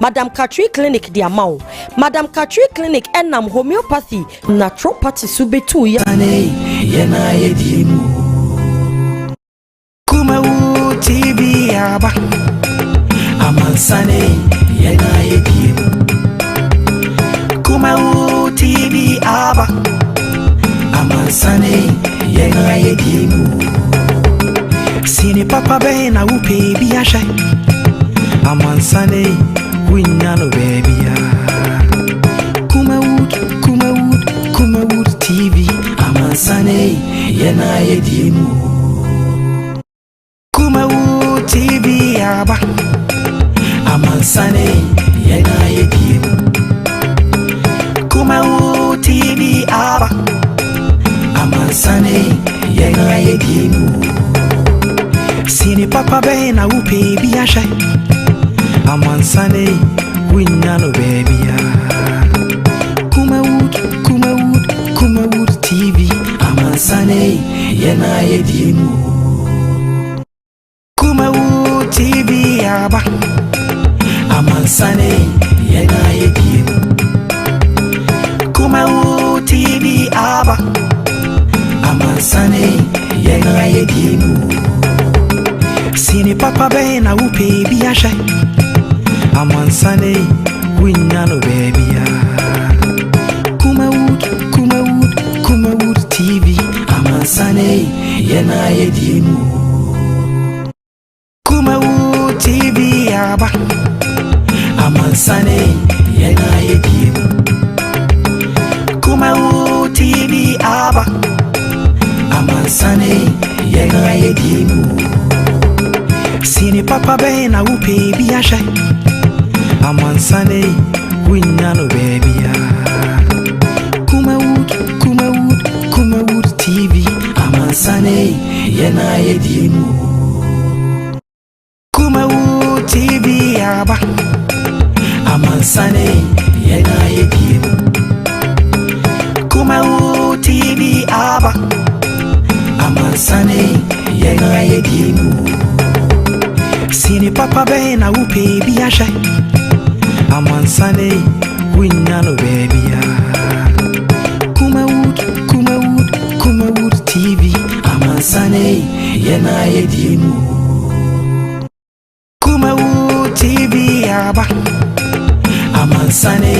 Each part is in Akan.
Madam Katri Clinic de ama wo. Madam Katri Clinic ɛnam homeopathy, naturopathy so bɛtu yɛ. Kumawu TV aba amansane yɛna yɛdie mu. Kumawu TV aba amansane yɛna yɛdie mu. Sini papa bɛn na wopɛ bi ahwɛ? Amansane wonya no baabia. Kumawood, Kumawood, Kumawood TV, amansane yɛna yɛdie mu. Kumawu TV aba amansane yɛna yɛdie mu. Kumawu TV aba amansane yɛna yɛdie mu. Sini papa bɛn na wopɛ bi ahwɛ? Amansane wonya no baabia. Kumawood, Kumawood, Kumawood TV, amansane yɛna yɛdie mu. Kumawu TV aba amansane yɛna yɛdie mu. Kumawu TV aba amansane yɛna yɛdie mu. Sini papa bɛn na wopɛ bi ahwɛ? Amansane wonya no baabia. Kumawood, Kumawood, Kumawood TV, amansane yɛna yɛdie mu. Kumawu TV aba amansane yɛna yɛdie mu. Kumawu TV aba amansane yɛna yɛdie mu. Sini papa bɛn na wopɛ bi ahwɛ? Amansane wonya no baabia. Kumawood, Kumawood, Kumawood TV, amansane yɛna yɛdie mu. Kumawu TV aba amansane yɛna yɛdie mu. Kumawu TV aba amansane yɛna yɛdie mu. Sini papa bɛn na wopɛ bi ahwɛ? Amansane wonya no baabia. Kumawood, Kumawood, Kumawood TV, amansane yɛna yɛdie mu. Kumawu TV aba amansane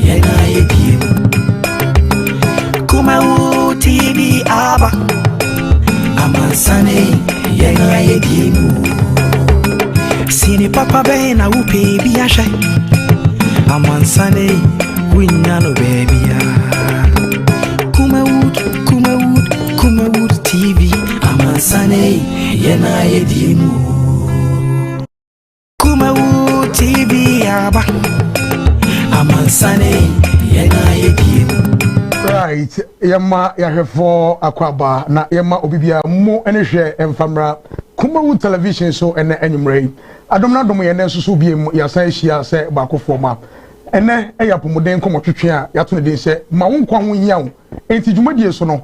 yɛna yɛdie mu. Kumawu TV aba amansane yɛna yɛdie mu. Sini papa bɛn na wopɛ bi ahwɛ? Amansane wonya no baabia. Kumawood, Kumawood, Kumawood TV, amansane yɛna yɛdie mu. Kumawu TV aba amansane yɛna yɛdie mu. Right, yɛma yɛahwɛfoɔ akɔ na yɛma obi biara mo ne hwɛ mfamra Kumawu Television so. Ɛnɛ anwummerɛ yi, adom no adom yɛn nso so biem, yɛasan ahyia sɛ baakofoɔ ma ɛnɛ ɛyɛ apɔmuden nkɔmmɔtwetwe a yɛato ne din sɛ "Ma wo nkwa ho hia wo". Enti dwumadie so no,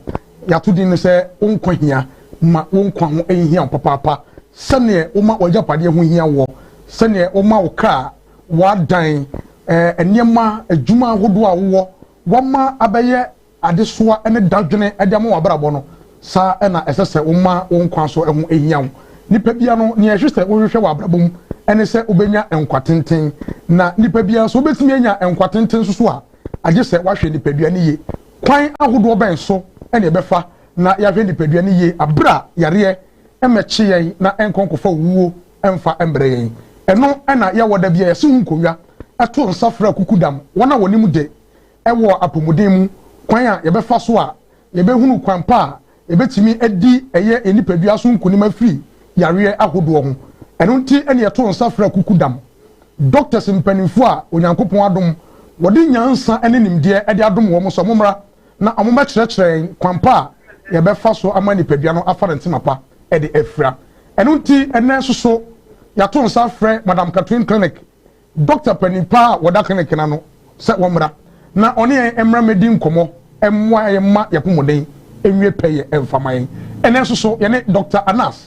yɛato din no sɛ "Wo nkwa hia". Ma wo nkwa ho nhia wo papaapa sɛneɛ woma w'agyapadeɛ ho hia wɔ, sɛneɛ woma wo kaa, w'adan, nneɛma, adwuma ahodoɔ a wowɔ, wɔma abɛyɛ adesoa ne dadwene de ama w'abrabɔ no, saa ɛna ɛsɛ sɛ woma wo nkwa so ho ehia wo. Nipa bia no, nea ɛhwɛ sɛ wohwehwɛ wɔ abrabɔ mu ɛne sɛ wobɛnya nkwa tenten, na nipa bia nso wobɛtumi anya nkwa tenten nso so a, agye sɛ wahwɛ nipadua no yie. Kwan ahodoɔ bɛn so ɛna ɛbɛfa na yɛahwɛ nipadua no yie abere a yareɛ ɛmɛkye yɛn na ɛnkɔ nkɔfa wuo ɛmfa mbrɛ yɛn? Ɛno ɛna yɛwɔ da bi a yɛsi ho nkonnwa ɛto nsa frɛ kuku dam wɔn a wɔnim de ɛwɔ apɔmuden mu, kwan a yɛbɛfa so a yɛbɛhunu kwan pa a yɛbɛtumi adi ɛyɛ nipadua so nkunim afiri yareɛ ahodoɔ ho. Ɛno nti ɛna yɛto nsa frɛ kuku dam doctors mpanimfoɔ a Onyankopɔn adom wɔde nyansa ne nimdeɛ de adom wɔn sɛ ɔmommra na ɔmo bɛkyerɛkyerɛ yɛn kwan pa a yɛbɛfa so ama nipadua no afa ne ntoma pa de afira. Ɛno nti ɛnɛ nso so yɛato nsa frɛ Madam Catherine Clinic doctor panin pa a wɔda clinic na no sɛ wɔmmra na ɔne yɛn mmra mmɛdi nkɔmmɔ, mmoa yɛn ma yɛpɔmuden nwie pɛyɛ mfama yɛn. Ɛnɛ nso so yɛne Dr Anas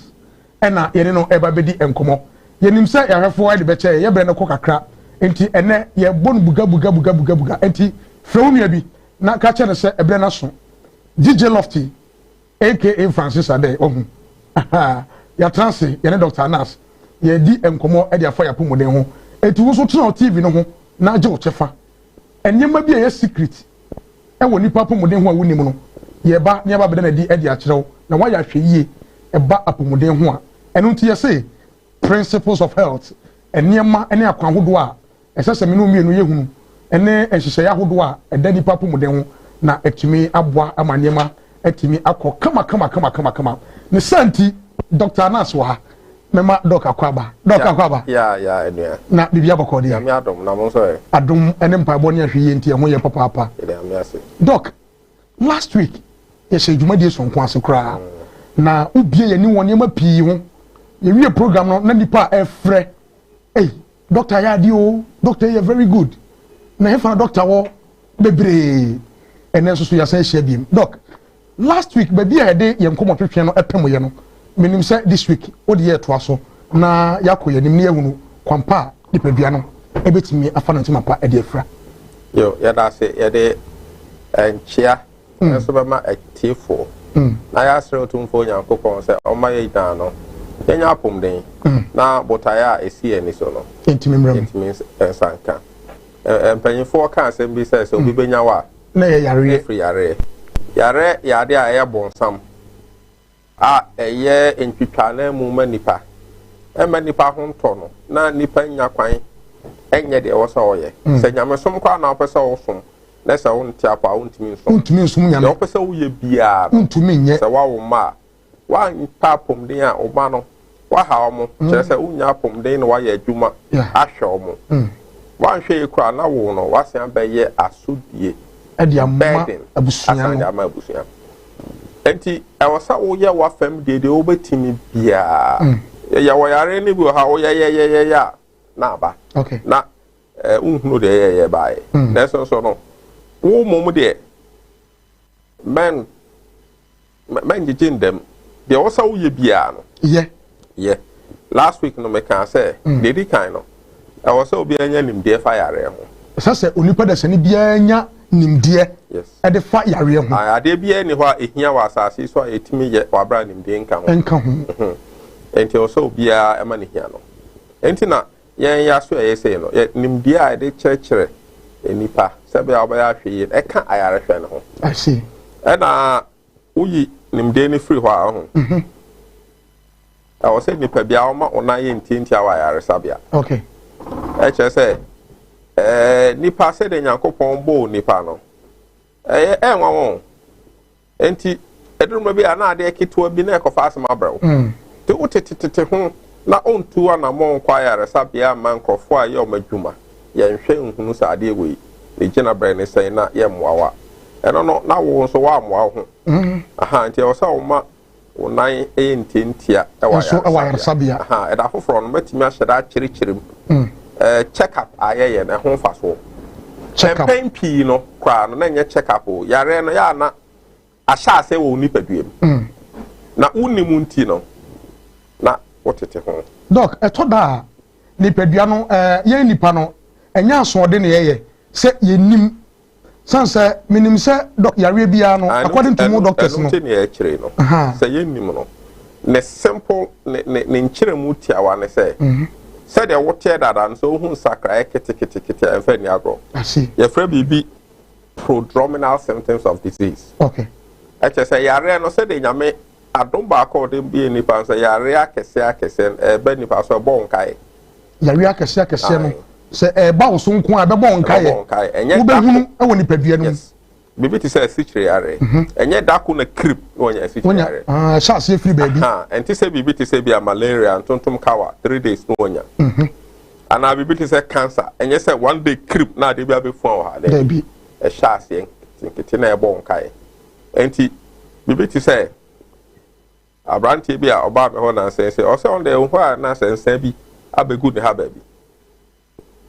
ɛna yɛne no ɛba bɛdi nkɔmmɔ. Yɛnim sɛ yɛahwɛfoɔ de bɛkyɛ yɛ, yɛbrɛ no kɔ kakra. Nti ɛnɛ yɛbɔ no buga buga buga buga buga. Nti frɛ wo nua bi na ka kyerɛ no sɛ ɛberɛ no aso. DJ Lofty aka Francis Adeh wahu. Yɛatena ase yɛne Doctor Anas yɛredi nkɔmmɔ de afa yɛn apɔmuden ho. Enti wo nso tena wo TV no ho na gye wo kyɛfa. Nneɛma bi a ɛyɛ secret wɔ nnipa apɔmuden ho a wonnim no, yɛreba na yɛaba abɛda no adi de akyerɛ wo na woayɛ ahwɛyie ɛba apɔmuden ho a. Ɛno nti yɛse Principles of Health, nneɛma ne akwan ahodoɔ a ɛsɛ sɛ me ne wo mmienu yɛhunu ne nhyehyɛeɛ ahodoɔ a ɛda nnipa apɔmuden ho na atumi aboa ama nneɛma atumi akɔ kama kama kama kama kama. Ne saa nti, Dr. Anas wɔ ha. Mɛma Doc akɔ aba. Doc akɔ aba. Ya, ya, enua. Na biribi abɔkɔ deɛ. Nyame adom, na mo nso ɛ? Adom ne mpaebɔ ne ahwɛyie nti ɛho yɛ papaapa. Yɛde Nyame ase. Doc, last week yɛhyɛ dwumadie sononko ase koraa na wobie yɛn ani wɔ nneɛma pii ho. Yɛwie program no na nipa a ɛfrɛ, ei, doctor yɛ adeɛ o, doctor yɛ very good. Na ɛhefa na doctor wɔ bebree. Ɛnɛ nso so yɛasan ahyia biem. Doc, last week baabi a yɛde yɛn nkɔmmɔ twetwe no pem yɛ no, menim sɛ this week wode yɛ ɛtoa so na yɛakɔ yɛn anim na yɛahunu kwampa a nipadua no ɛbɛtumi afa no ntoma pa de afira. Yo, yɛda ase. Yɛde nkyea nso bɛma atiefoɔ na yɛasrɛ Otumfoɔ Nyankopɔn sɛ ɔmma yɛn nyinaa no yɛnya apomden na botaeɛ a ɛsi yɛn ani so no yɛntumi mmra mu. Yɛntumi nsa nka. Mpanyinfoɔ ka asɛm bi sɛ sɛ obi bɛnya wo a na ɛyɛ yareɛ. Ɛfiri yareɛ. Yareɛ yɛ adeɛ a ɛyɛ bonsam a ɛyɛ ntwitwaananmu ma nipa. Ɛmma nipa ho ntɔ no na nipa nnya kwan nyɛ deɛ ɛwɔ sɛ ɔyɛ. Sɛ nyamesom koraa na wopɛ sɛ wosom na sɛ wonte apɔ a wontumi nsom. Wontumi nsom Nyame. Deɛ wopɛ sɛ woyɛ biara no, wontumi nyɛ. Sɛ woawo mma a, woampɛ apɔmuden a, wo mma no, woaha wɔn. Kyerɛ sɛ wonnya apɔmuden na woayɛ adwuma ahwɛ wɔn. Woanhwɛ yie koraa na wo no, woasan abɛyɛ asodie, de ama burden, abusua asan de no. ama abusua. Enti ɛwɔ sɛ woyɛ w'afam deɛ deɛ wobɛtumi biara. Yɛwɔ yareɛ no bi wɔ ha woyɛyɛyɛyɛ a na aba. Na wonhunu deɛ yɛyɛ baeɛ. Nanso nso no, wo mmom deɛ mɛn mɛngyegye ndam. Deɛ ɛwɔ sɛ woyɛ biara no. Yɛ. Yɛ. Last week no mekaa sɛ, deɛ ɛdi kan no, ɛwɔ sɛ obiara nya nimdeɛ fa yareɛ ho. Ɛsɛ sɛ onipa dasani biara nya nimdeɛ de fa yareɛ ho. Adeɛ biara nni hɔ a ɛhia wɔ asase yi so a yɛtumi yɛ wɔ aberɛ a nimdeɛ nka ho. Nka ho. Enti ɛwɔ sɛ obiara ma no hia no. Enti na yɛn yɛ aso a ɛyɛ sei no, yɛ nimdeɛ a yɛde kyerɛkyerɛ nnipa sɛ ɛbɛyɛ a wɔbɛyɛ ahwɛyie no, ɛka ayarehwɛ no ho. I see. Ɛna woyi nimdeɛ no firi hɔ a, ɔho. Ɛwɔ sɛ nipa biara ɔma wo nan yɛ ntiantia wɔ ayaresabea. Okay. Ɛkyerɛ sɛ ɛɛ nipa sɛdeɛ Nyankopɔn bɔɔ nipa no, ɛyɛ ɛnwanwa o. Enti ɛduru mmerɛ bi a na adeɛ ketewa bi na ɛkɔfa asɛm abrɛ wo. Nti wotetetete ho na ɔntu anammɔn nkɔ ayaresabea mma nkurɔfoɔ a ɛyɛ wɔn adwuma. Yɛnhwɛ nhunu sɛ adeɛ wei ne gyinaberɛ ne sɛn na yɛmmoa wo a. Ɛno no na wo nso woammoa wo ho. Aha, nti ɛwɔ sɛ woma wo nan yɛ ntiantia wɔ Nso wɔ ayaresabea. Aha, ɛda foforɔ no mɛtumi ahyɛ da akyerɛkyerɛ mu. Check up a yɛyɛ no ɛho mfasoɔ. Check up. Mpɛn pii no koraa no na ɛnyɛ check up o. Yareɛ no yɛ a na ahyɛ aseɛ wɔ wo nipadua mu. Na wonnim nti no na wotete ho. Doc, ɛtɔ da a nipadua no, yɛn nipa no, ɛnyɛ asoɔden na yɛyɛ sɛ yɛnnim. San sɛ menim sɛ dɔ yareɛ biara no according to mo doctors no. Ɛno nti na yɛkyerɛ no sɛ yɛnnim no ne simple ne ne ne nkyerɛmu tiawa ne sɛ sɛdeɛ woteɛ dada no sɛ wohu nsakraeɛ ketekete a ɛmfa nni agorɔ. Yɛfrɛ biribi prodrominal symptoms of disease. Okay. Ɛkyerɛ sɛ yareɛ no sɛdeɛ Nyame adom baako a ɔde bie nipa no sɛ yareɛ akɛseɛ akɛseɛ no ɛreba nipa so ɛbɔ wo nkaeɛ. Yareɛ akɛseɛ akɛseɛ no sɛ ɛreba wo so nko a ɛbɛbɔ wo nkaeɛ. Wobɛhunu wɔ nipadua no mu. Biribi te sɛ asikyire yareɛ. Ɛnyɛ da ko na kirip na wanya asikyire yareɛ. Ɛhyɛ aseɛ firi baabi. Ɛnte sɛ biribi te sɛ bi a malaria ntontom kawa 3 days na wanya. Anaa biribi te sɛ cancer ɛnyɛ sɛ one day kirip na adeɛ bi abɛfua wɔ ha. Daabi. Ɛhyɛ aseɛ nketenkete na ɛbɔ wo nkaeɛ. Enti biribi te sɛ aberanteɛ bi a ɔbaa me hɔ nansa yi sɛ ɔsɛ ɔno deɛ ɔhɔ a na sɛ nsa bi abɛgu ne ha baabi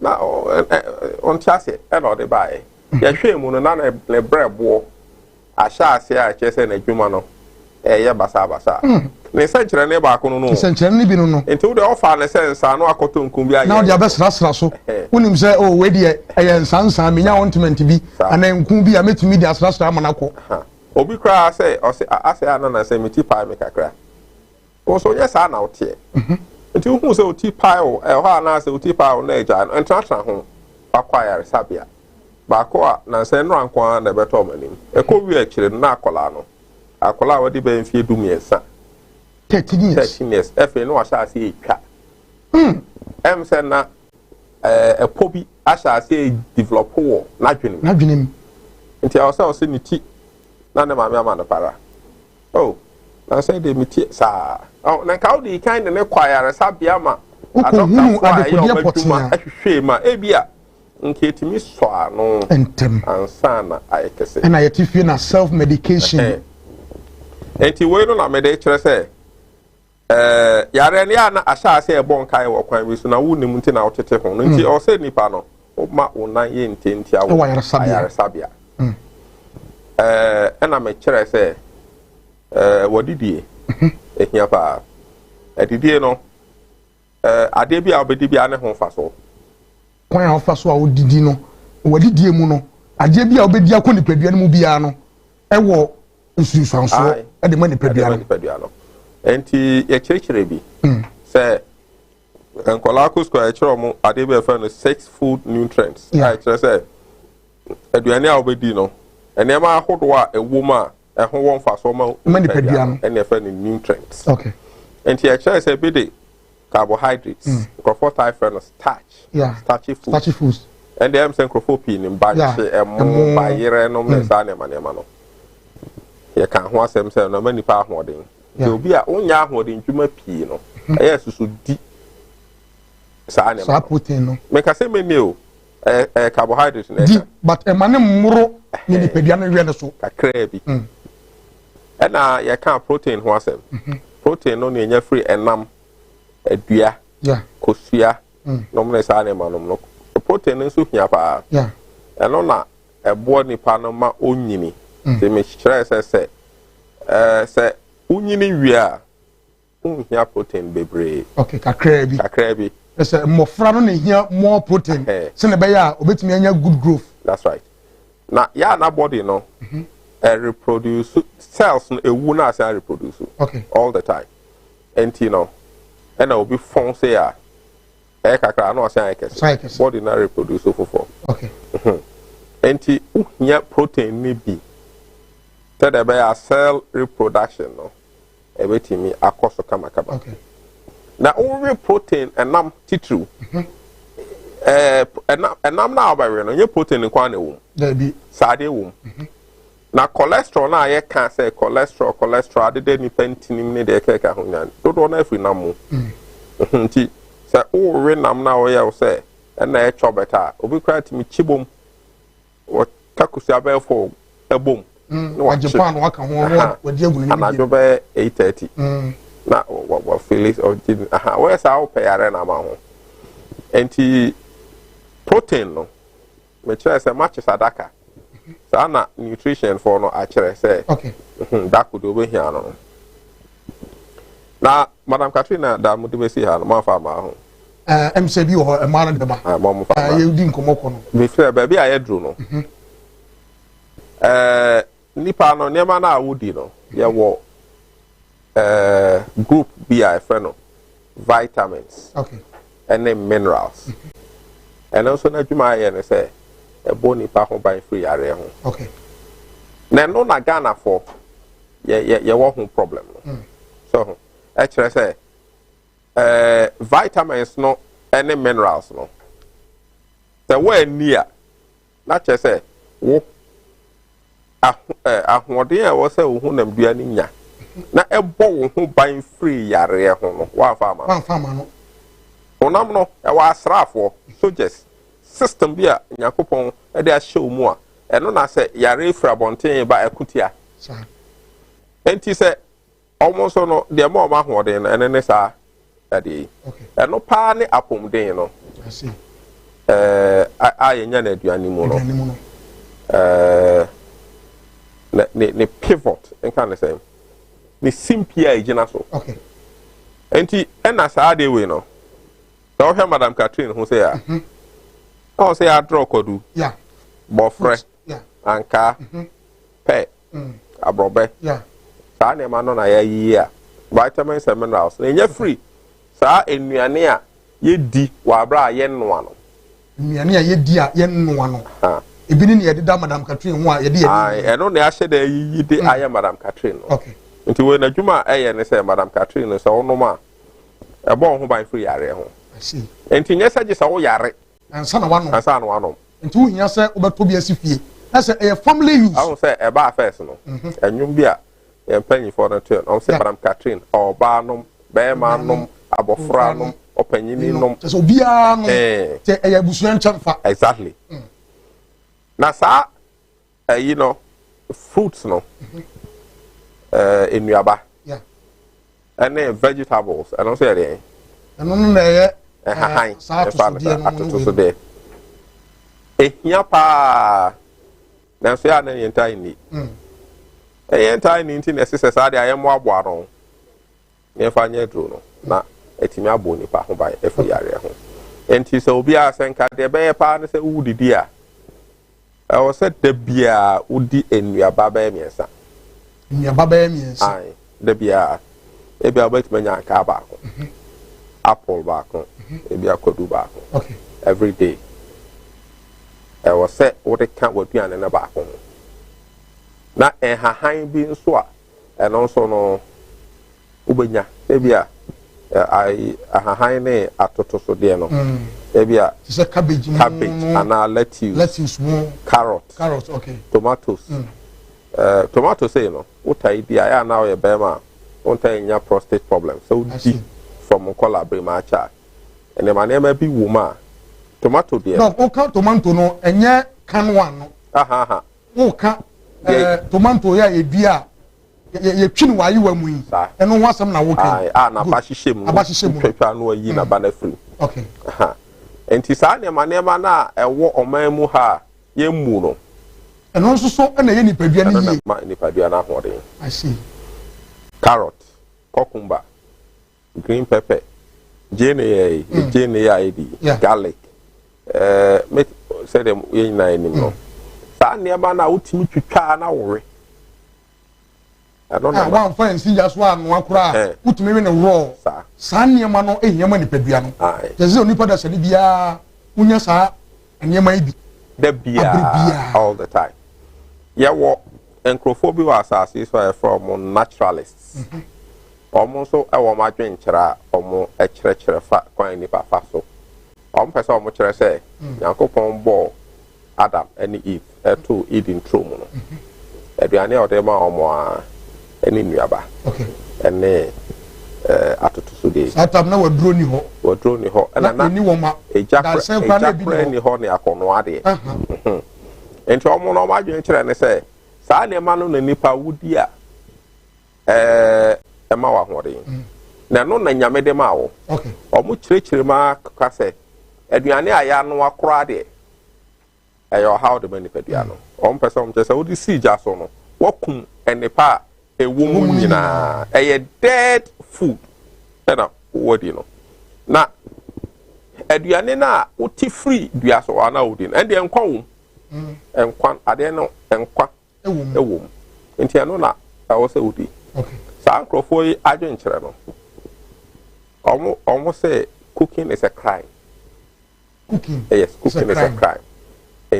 na ɔnte aseɛ ɛna ɔde baeɛ. Yɛhwɛɛ mu no na ne brɛboɔ ahyɛ aseɛ a ɛkyerɛ sɛ n'adwuma no ɛyɛ basabasa. Ne nsɛnkyerɛnne baako no no. Nsɛnkyerɛnne bi no no. Nti wo deɛ ɔfa ne sɛ nsa no akɔtɔ nku bi ayɛ. Na ɔde abɛsrasra so. Wonim sɛ o wei deɛ ɛyɛ nsa nsa menya ointment bi anaa nku bi a mɛtumi de asrasra ama no akɔ. Obi koraa sɛ ɔsɛ asɛ anana sɛ me ti pae me kakra. Wo nso nyɛ saa na woteɛ. Nti wohu sɛ wo ti pae wo ɛhɔ anaasɛ wo ti pae wo na agyae no, ntenatena ho fa kɔ ayaresabea. Baako a nansa nnora nko ara na ɛbɛtɔɔ m'anim. Ɛkɔ wie akyire no na akwadaa no, akwadaa a wadi bɛyɛ mfeɛ 13. 13 years. 13 years. Afei na wahyɛ aseɛ retwa. Ɛm sɛ na ɛpɔ bi ahyɛ aseɛ develop wɔ n'adwene mu. N'adwene mu. Nti ɛwɔ sɛ ɔsɛ ne ti na ne maame ama no para. Oh, na sɛ deɛ metie saa. Oh, na nka wode kan de ne kɔ ayaresabea ma adɔktafoɔ a ɛyɛ wɔn adwuma ahwehwɛ mu a, ebi a nka etumi sɔ ano ntɛm ansa na ayɛ kɛse. Ɛna yɛte fie na self medication. Nti wei no na mede kyerɛ sɛ yareɛ no yɛ a na ahyɛ ase ɛbɔ nkae wɔ kwan bi so na wonim nti na wotete ho no nti ɛwɔ sɛ nipa no woma wo nan yɛ ntiantia wɔ ayaresabea. Ɛna mekyerɛ sɛ wɔdidie ehia paa. Adidie no adeɛ bi a wobɛdi bi a ne ho fa so. Kwan a wofa so a wodidi no, wɔdidie mu no, adeɛ bi a wobɛdi akɔ nipadua no mu biara no ɛwɔ nsunsuansoɔ ɛde ma nipadua no. Nti yɛkyerɛkyerɛ bi sɛ nkɔlaa kɔ sukuu a yɛkyerɛ wɔn adeɛ bi a yɛfrɛ no six food nutrients a yɛkyerɛ sɛ aduane a wobɛdi no nneɛma ahodoɔ a ɛwɔ mu a ɛho wɔ mfasoɔ ma nipadua no ɛna yɛfrɛ no nutrients. Nti yɛkyerɛ sɛ bi de carbohydrates, nkurɔfoɔ taa frɛ no starch, starchy food. Starchy foods. Ɛnde ɛm sɛ nkurɔfoɔ pii nim bankye, ɛmo, bayerɛ nom ne saa nneɛma nneɛma no. Yɛka ho asɛm sɛ ɛno ɛma nipa ahoɔden. Nti obi a wonya ahoɔden dwuma pii no, ɛyɛ susu di saa nneɛma no. Saa protein no. Meka sɛ menie o, ɛyɛ carbohydrate na ɛka. Di, but ɛma ne mmoro ne nipadua no wɛ no so. Kakraa bi. Ɛna yɛka protein ho asɛm. Protein no na ɛnya firi ɛnam, adua, kosua, nom ne saa nneɛma nom no. Protein no nso hia paa. Ɛno na ɛboa nipa no ma onyini. Nti mekyerɛ sɛ sɛ sɛ wonyini wie a, wonhia protein bebree. Okay, kakraa bi. Kakraa bi. Sɛ mmɔfra no na ehia more protein sɛnea ɛbɛyɛ a obetumi anya good growth. That's right. Na yɛ a na body no reproduce cells no ewu na asan reproduce. Okay. All the time. Nti no ɛna obi fɔn se a ɛyɛ kakra na ɔsan ayɛ kɛse. Body na reproduce foforɔ. Okay. Nti wohia protein ne bi sɛdeɛ ɛbɛyɛ a cell reproduction no ɛbɛtumi akɔ so kamakama. Na wowe protein ɛnam titiriw. Ɛnam no a wobɛwe no nyɛ protein nko ara na ɛwɔ mu. Dabi. Saadeɛ wɔ mu. Na cholesterol no a yɛka sɛ cholesterol cholesterol adeda nipa ntinim ne deɛ ɛkeka ho nyinaa dodoɔ no afiri nam mu. Nti sɛ wowe nam no a woyɛ wo sɛ ɛna ɛtwɔ bɛtɛ a obi koraa tumi kyi bom wɔka kosua bɛyɛ fo ɛbom. Na wakye paano aka ho na wadi agu n'anim. Anadwo bɛyɛ 8:30. Na wafili ɔgye aha wɔyɛ saa wopɛ yare na ama ho. Nti protein no mekyerɛ sɛ matches adaka. Saa na nutrition foɔ no akyerɛ sɛ dako de wobɛhia no. Na Madam Katrina da mo de bɛsi ha no moamfa amma ho. Ɛm sɛ bi wɔ hɔ mmaa no de bɛba. Mo fa yɛdi nkɔmmɔ kɔ no. Mefrɛ baabi a yɛduru no. Nipa no nneɛma no a wodi no yɛwɔ group bi a yɛfrɛ no vitamins ɛne minerals. Ɛno nso n'adwuma ayɛ ne sɛ ɛbɔ nipa ho ban firi yareɛ ho. Na ɛno na Ghanafoɔ yɛwɔ ho problem no. So ho ɛkyerɛ sɛ vitamins no ɛne minerals no sɛ wɔanni a na kyerɛ sɛ wo ahoɔden a ɛwɔ sɛ wo honam dua no nya na ɛbɔ wo ho ban firi yareɛ ho no woamfa ama no. Honam no ɛwɔ asraafoɔ soldiers system bi a Nyankopɔn de ahyɛ wo mu a ɛno na sɛ yare firi abɔnten ba ɛko tia. Enti sɛ ɔmo nso no deɛ ma ɔmo ahoɔden no ɛno ne saa adeɛ yi. Ɛno paa ne apɔmuden no a yɛnya no aduane mu no. Ne pivot nka ne sɛ Ne simpie a ɛgyina so. Nti ɛna saa adeɛ wei no, sɛ wohwɛ Madam Catherine ho sɛ a, ɔwɔ sɛ yɛadrɔ kwadu, bɔfrɛ, ankaa, pɛ, aborɔbɛ, saa nneɛma no na yɛayiyi a vitamins and minerals na ɛnya firi saa nnuane a yɛdi wɔ abere a yɛnnoa no. Nnuane a yɛdi a yɛnnoa no, ebi ne nea yɛde da Madam Catherine ho a yɛde yɛn. Ɛno na yɛahyɛ da ayiyi de ayɛ Madam Catherine no. Nti wei n'adwuma a ɛyɛ ne sɛ, Madam Catherine no, sɛ wonom a, ɛbɔ wo ho ban firi yareɛ ho. Nti nyɛ sɛ gye sɛ woyare ansa na wanom. Ansa na wanom. Nti wohia sɛ wobɛtɔ bi asi fie na sɛ ɛyɛ family use. Ahu sɛ ɛbaa first no, ɛnwom bi a yɛn mpanyinfoɔ no to no, ɔmo sɛ Madam Catherine, ɔbaa nom, bɛrima nom, abɔfra nom, ɔpanyini nom. Kyɛ sɛ obiara nom, kyɛ ɛyɛ abusua nkyɛn fa. Exactly. Na saa ɛyi no, fruits no, nnuaba ɛne vegetables, ɛno nso yɛ deɛ. Ɛno no na ɛyɛ ɛhahan. Saa ɛfa no atosodeɛ sɛ no no. Atotosodeɛ ehia paa, nanso yɛ a na yɛn ntaa nni. Ɛyɛ ntaa nni, nti na ɛsɛ sɛ saa deɛ ayɛ mmoaboa no na yɛfa nyɛ aduro no na ɛtumi abɔ nipa ho ban ɛfiri yareɛ ho. Nti sɛ obiara sɛ nka deɛ ɛbɛyɛ paa ne sɛ wodidi a, ɛwɔ sɛ da biara wodi nnuaba bɛyɛ mmiɛnsa. Nnuaba bɛyɛ mmiɛnsa. Ae, da biara ebi a wobɛtumi anya ankaa baako, apple baako, ebi akwadu baako. Every day ɛwɔ sɛ wode ka w'aduane no baako ho. Na nhahan bi nso a ɛno nso no wobɛnya, ebi a ayi ahahan ne atotosodeɛ no, ebi a te sɛ cabbage mu cabbage no, anaa lettuce, lettuce mu, carrot, carrot, okay. Tomatoes. Tomato sei no, wotaa di a, ɛyɛ a na ɔyɛ bɛrima a wontaa nya prostate problem sɛ I see. wodi from nkɔla abere mu akyɛ a, nneɛma bi wɔ mu a tomato deɛ. No, woka tomato no, ɛnyɛ can one no. Aha. Woka tomato yɛ a yɛdua a yɛtwi no wɔ ayewa mu yi, ɛno ho asɛm na woka yi. Ae, a n'aba hyehyɛ mu. Aba hyehyɛ mu. Twatwa no, ayi n'aba no afiri mu. Aha. Nti saa nneɛma no a ɛwɔ ɔman mu ha a yɛmmu no, ɛno nso so ɛna ɛyɛ nipadua no ɛno na yie. ma nipadua no ahoɔden. I see. Carrot, cucumber, green pepper, gyeene yɛ yi, gyeene yɛ a yɛdi, garlic, me sɛdeɛ yɛn nyinaa anim no, saa nneɛma no a wotumi twitwa na wowe, ɛno na a wamfa nsi gya so anoa koraa, wotumi we ne raw. Saa nneɛma no ehia ma nipadua no. Kyerɛ sɛ onipa da sɛde biara wonya saa nneɛma yi bi. Da abere biara. Biara. All the time. Yɛwɔ nkurɔfoɔ bi wɔ asase yi so a yɛfrɛ wɔn naturalists. Wɔn nso wɔ wɔn adwenkyerɛ a wɔn kyerɛkyerɛ fa kwan nipa fa so. Wɔn pɛ sɛ wɔn kyerɛ sɛ Nyankopɔn bɔɔ Adam ne Eve ɛto Eden turo mu no, aduane a ɔde ma wɔn a ɛne nnuaba ɛne atotosodeɛ. Saa tam na waduro ni hɔ. Waduro ni hɔ, ɛna na ɛni wɔn ma egya dansɛn kora koraa na egya ebi kora ni ni hɔ. Hɔ ne akɔnoa adeɛ. Nti wɔn no, wɔn adwene kyerɛ ne sɛ saa nneɛma no na nipa wodi a ɛma wɔ ahoɔden, na ɛno na Nyame de ma wɔ. Wɔn kyerɛkyerɛ mu aka sɛ aduane a yɛanoa koraa deɛ, ɛyɛ ɔhaw de ma nipadua no. Wɔn pɛ sɛ wɔn kyerɛ sɛ wode sii gya so no, wɔkum nnepa a ɛwɔ mu nyinaa, ɛyɛ dead food ɛna wɔdi no. Na aduane no a wote firi dua so ana wodi no, ɛndeɛ nkwa wɔ mu, nkwa adeɛ no, nkwa ɛwɔ mu. Ɛwɔ mu, nti ɛno na ɛwɔ sɛ wodi. Saa nkurɔfoɔ yi adwenkyerɛ no, ɔmo sɛ cooking is a crime. Cooking Yes, is a cooking is a crime. crime,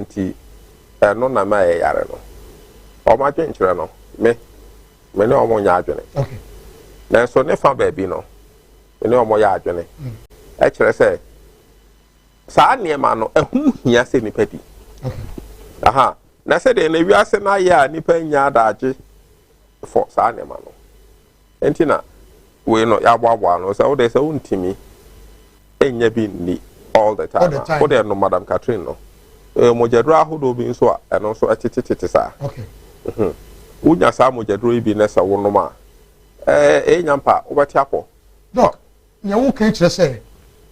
nti ɛno na ma ɛyɛ yare no. Ɔmo adwenkyerɛ no, me ne ɔmo nyɛ adwene. Nanso ne fa baabi no, me ne ɔmo yɛ adwene. Ɛkyerɛ sɛ saa nneɛma no ɛho hia sɛ nipa di. Aha na sɛdeɛ na wiase no ayɛ a, nipa nya adagye fɔ saa nneɛma no, nti na wei no yɛaboaboa no sɛ wode sɛ wontumi ɛnya bi nni all the time. All the A time. wode no Madam Catherine no, mogyaduro ahodoɔ bi nso a ɛno nso ɛtetetete saa. Wonya saa mogyaduro yi bi na sɛ wonom a, ɛnya mpa wobɛte apɔ. Doc, nea woka kyerɛ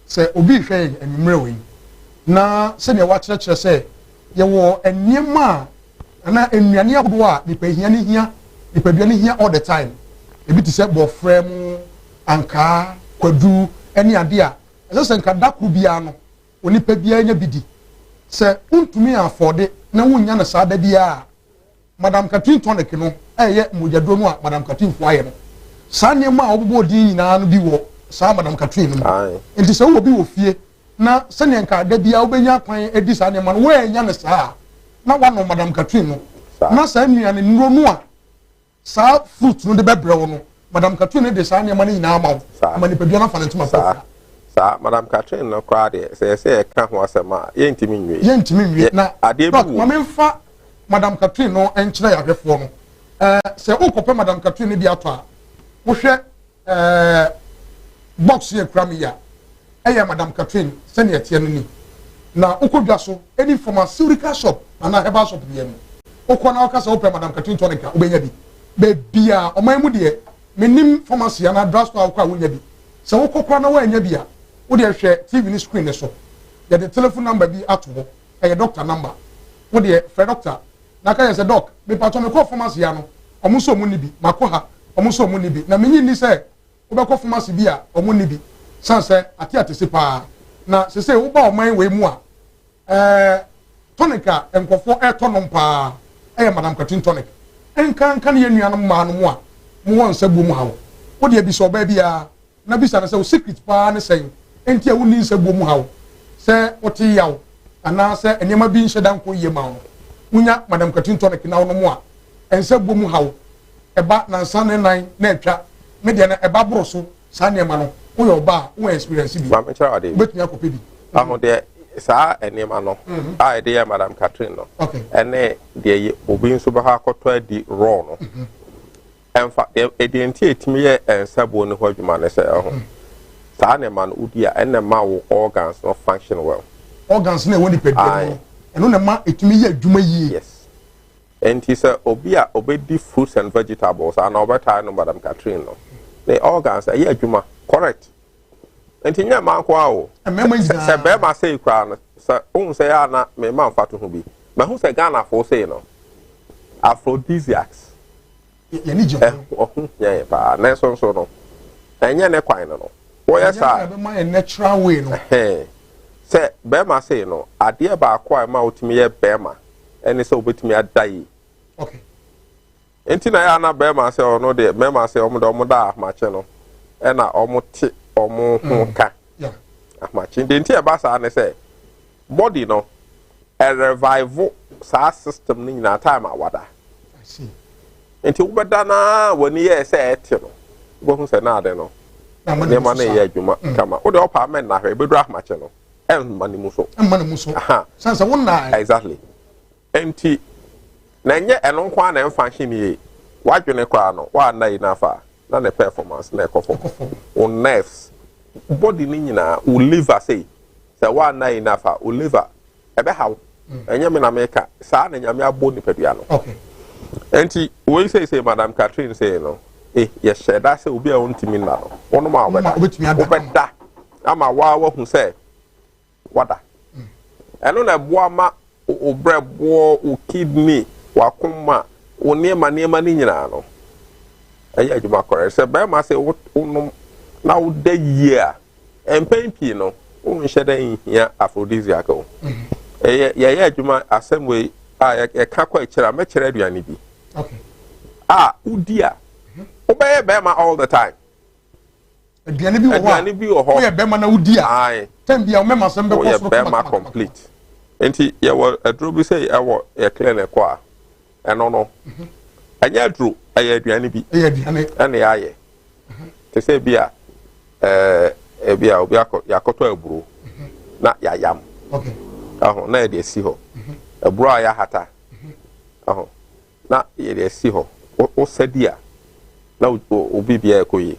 sɛ obi hwɛ yɛn anwummerɛ wɔ yi na sɛnea wakyerɛkyerɛ sɛ yɛwɔ nneɛma a anaa nnuane ahodoɔ a nipa hia ne hia, nipadua ne hia all the time. Ebi te sɛ bɔfrɛ mu, ankaa, kwadu ne adeɛ a ɛsɛ sɛ nka da koro biara no onipa biara nya bi di. Sɛ wontumi afɔɔde na wonnya no saa da biara a, Madam Catherine tonic no ɛyɛ mogyaduro no a Madam Catherine fo ayɛ no. Saa nneɛma a wɔbobɔ din nyinaa no bi wɔ saa Madam Catherine no mu. Nti sɛ wowɔ bi wɔ fie na sɛnea nka da biara wobɛnya kwan adi saa nneɛma no woannya no saa a, na woanom Madam Catherine no na saa nnuane nnuro no a saa fruit no de bɛbrɛ wo no, Madam Catherine no de saa nneɛma no nyinaa ma wo ama nipadua no afa ne ntoma pa. Saa Madam Catherine no koraa deɛ, sɛ yɛsɛ yɛka ho asɛm a, yɛntumi nwie. Yɛntumi nwie. Na doc, ma memfa Madam Catherine no nkyerɛ yɛn ahwɛfoɔ no. Ɛɛ sɛ wokɔpɛ Madam Catherine no bi atɔ a, wohwɛ ɛɛ box yɛ kura mi yi a, ɛyɛ Madam Catherine sɛnea ɛteɛ no ni. Na wokɔ dwa so, any pharmaceutical shop anaa herbal shop biara mu, wokɔ na woka sɛ wopɛ Madam Catherine tonic a, wobɛnya bi. Baabi a ɔman mu deɛ, mennim pharmacy anaa drugstore a wokɔ a wonnya bi. Sɛ wokɔ koraa na woannya bi a, wo deɛ hwɛ TV no screen no so. Yɛde telephone number bi ato hɔ, ɛyɛ doctor number. Wo deɛ frɛ doctor na ka yɛ sɛ, Doc, mepatwɔ mekɔɔ pharmacy ha no, wɔn nso wɔn nni bi. Makɔ ha, wɔn nso wɔn nni bi. Na menye nni sɛ wobɛkɔ pharmacy bi a wɔn nni bi, san sɛ ate atese paa. Na sesei woba ɔman wei mu a, ɛɛ tonic a nkurɔfoɔ ɛretɔ nom paa ɛyɛ Madam Katin tonic. Nkanka ne yɛn nuanom mmaa no mo a mowɔ nsabuo mu haw. Wo deɛ bisa ɔbaa biara na bisa no sɛ wo secret paa ne sɛn nti a wonni nsabuo mu haw, sɛ wote yaw anaa sɛ nneɛma bi nhyɛ da nkɔ yie ma wo no. Wonya Madam Katin tonic na wonom a, nsabuo mu haw ɛba nansa ne nan na atwa. Me deɛ no ɛba boro so. Saa nneɛma no, woyɛ ɔbaa a, wowɔ experience bi. Maame kyerɛ ade. Wobɛtumi akɔpɛ bi. Aho deɛ saa nneɛma no a yɛde yɛ Madam Catherine no ɛne deɛ obi nso bɛhɔ akɔtɔ adi raw no ɛnfa deɛ ɛdeɛ nti ɛtumi yɛ nsabuo no ho adwuma ne sɛ ɛho saa nneɛma no wodi a ɛna ɛma wo organs no function well. Organs no ɛwɔ nipadua no ɛno na ɛma ɛtumi yɛ adwuma yie. Yes. Enti sɛ obi a obedi fruits and vegetables anaa ɔbɛtaa nom Madam Catherine no, ne organs ɛyɛ adwuma correct. Enti nyɛ mmaa nko ara o. Sɛ bɛrima sei koraa no, sɛ wohu sɛ yɛ a na mema mfatoho bi. Mahu sɛ Ghanafoɔ sei no, aphrodisiacs yɛne gye ho. Ɔho hia yɛ paa. Nanso nso no, ɛnyɛ ne kwan no no. Wɔyɛ saa. Ɛnyɛ yɛ natural way no. Sɛ bɛrima sei no, adeɛ baako a ɛma wotumi yɛ bɛrima ɛne sɛ wobɛtumi ada yie. Okay. Nti na yɛ ana bɛrima sɛ ɔno deɛ mmarima sɛ ɔmo deɛ ɔmo da ahomakye no ɛna ɔmo te ɔmo ho ka ahomakye. Deɛ nti ɛba saa ne sɛ body no ɛrevive saa system no nyinaa time a wada. Nti wobɛda naa w'ani yɛ sɛ ɛte no wobɛhu sɛ na ade no nneɛma no yɛ adwuma kama. Wode ɔpa mɛnna hwɛ ɛbɛduru ahomakye no ɛmma ne mu so. Ɛmma ne mu so. Sɛn sɛ wonna. Exactly. Nti na ɛnyɛ ɛno nko ara na ɛmfa nhye ne yie. W'adwene koraa no woanna yi n'afa na ne performance na ɛkɔ fam. Wo nerves, body no nyinaa, wo liver sei sɛ woanna yi n'afa wo liver ɛbɛha wo. Ɛnyɛ me na meka saa na Nyame abɔ nipadua no. Okay. Nti wei sei sei Madam Catherine sei no eh yɛhyɛ da sɛ obi a ɔntumi nna no wonom a wobɛda. Wobɛda ama waa wahu sɛ wada. Ɛno na ɛboa ma wo brɛboɔ, wo kidney, w'akoma, wo nneɛma nneɛma no nyinaa no ɛyɛ adwuma kɔrɛ. Sɛ bɛrima sɛ wonom na woda yie a, mpɛn pii no wonhyɛ dɛ nhia aphrodisiac o. Ɛyɛ yɛyɛ adwuma asɛm wei a yɛka kɔ akyire a mɛkyerɛ aduane bi a wodi a wobɛyɛ bɛrima all the time. Aduane bi wɔ hɔ a aduane bi wɔ hɔ woyɛ bɛrima na wodi a tɛm bi a wɔmɛma asɛm bɛkɔ soro woyɛ bɛrima complete. Nti yɛwɔ aduro bi sɛ ɛwɔ yɛ clinic hɔ a ɛno no ɛnyɛ aduro, ɛyɛ aduane bi. Ɛyɛ aduane. Ɛna yɛayɛ te sɛ bi a ɛɛ ebi a obi akɔ yɛakɔtɔ aburo na yɛayam. Ɛho na yɛde asi hɔ. Aburo a yɛahata ɛho na yɛde asi hɔ. Wosa di a na obi biara ɛkɔ yie.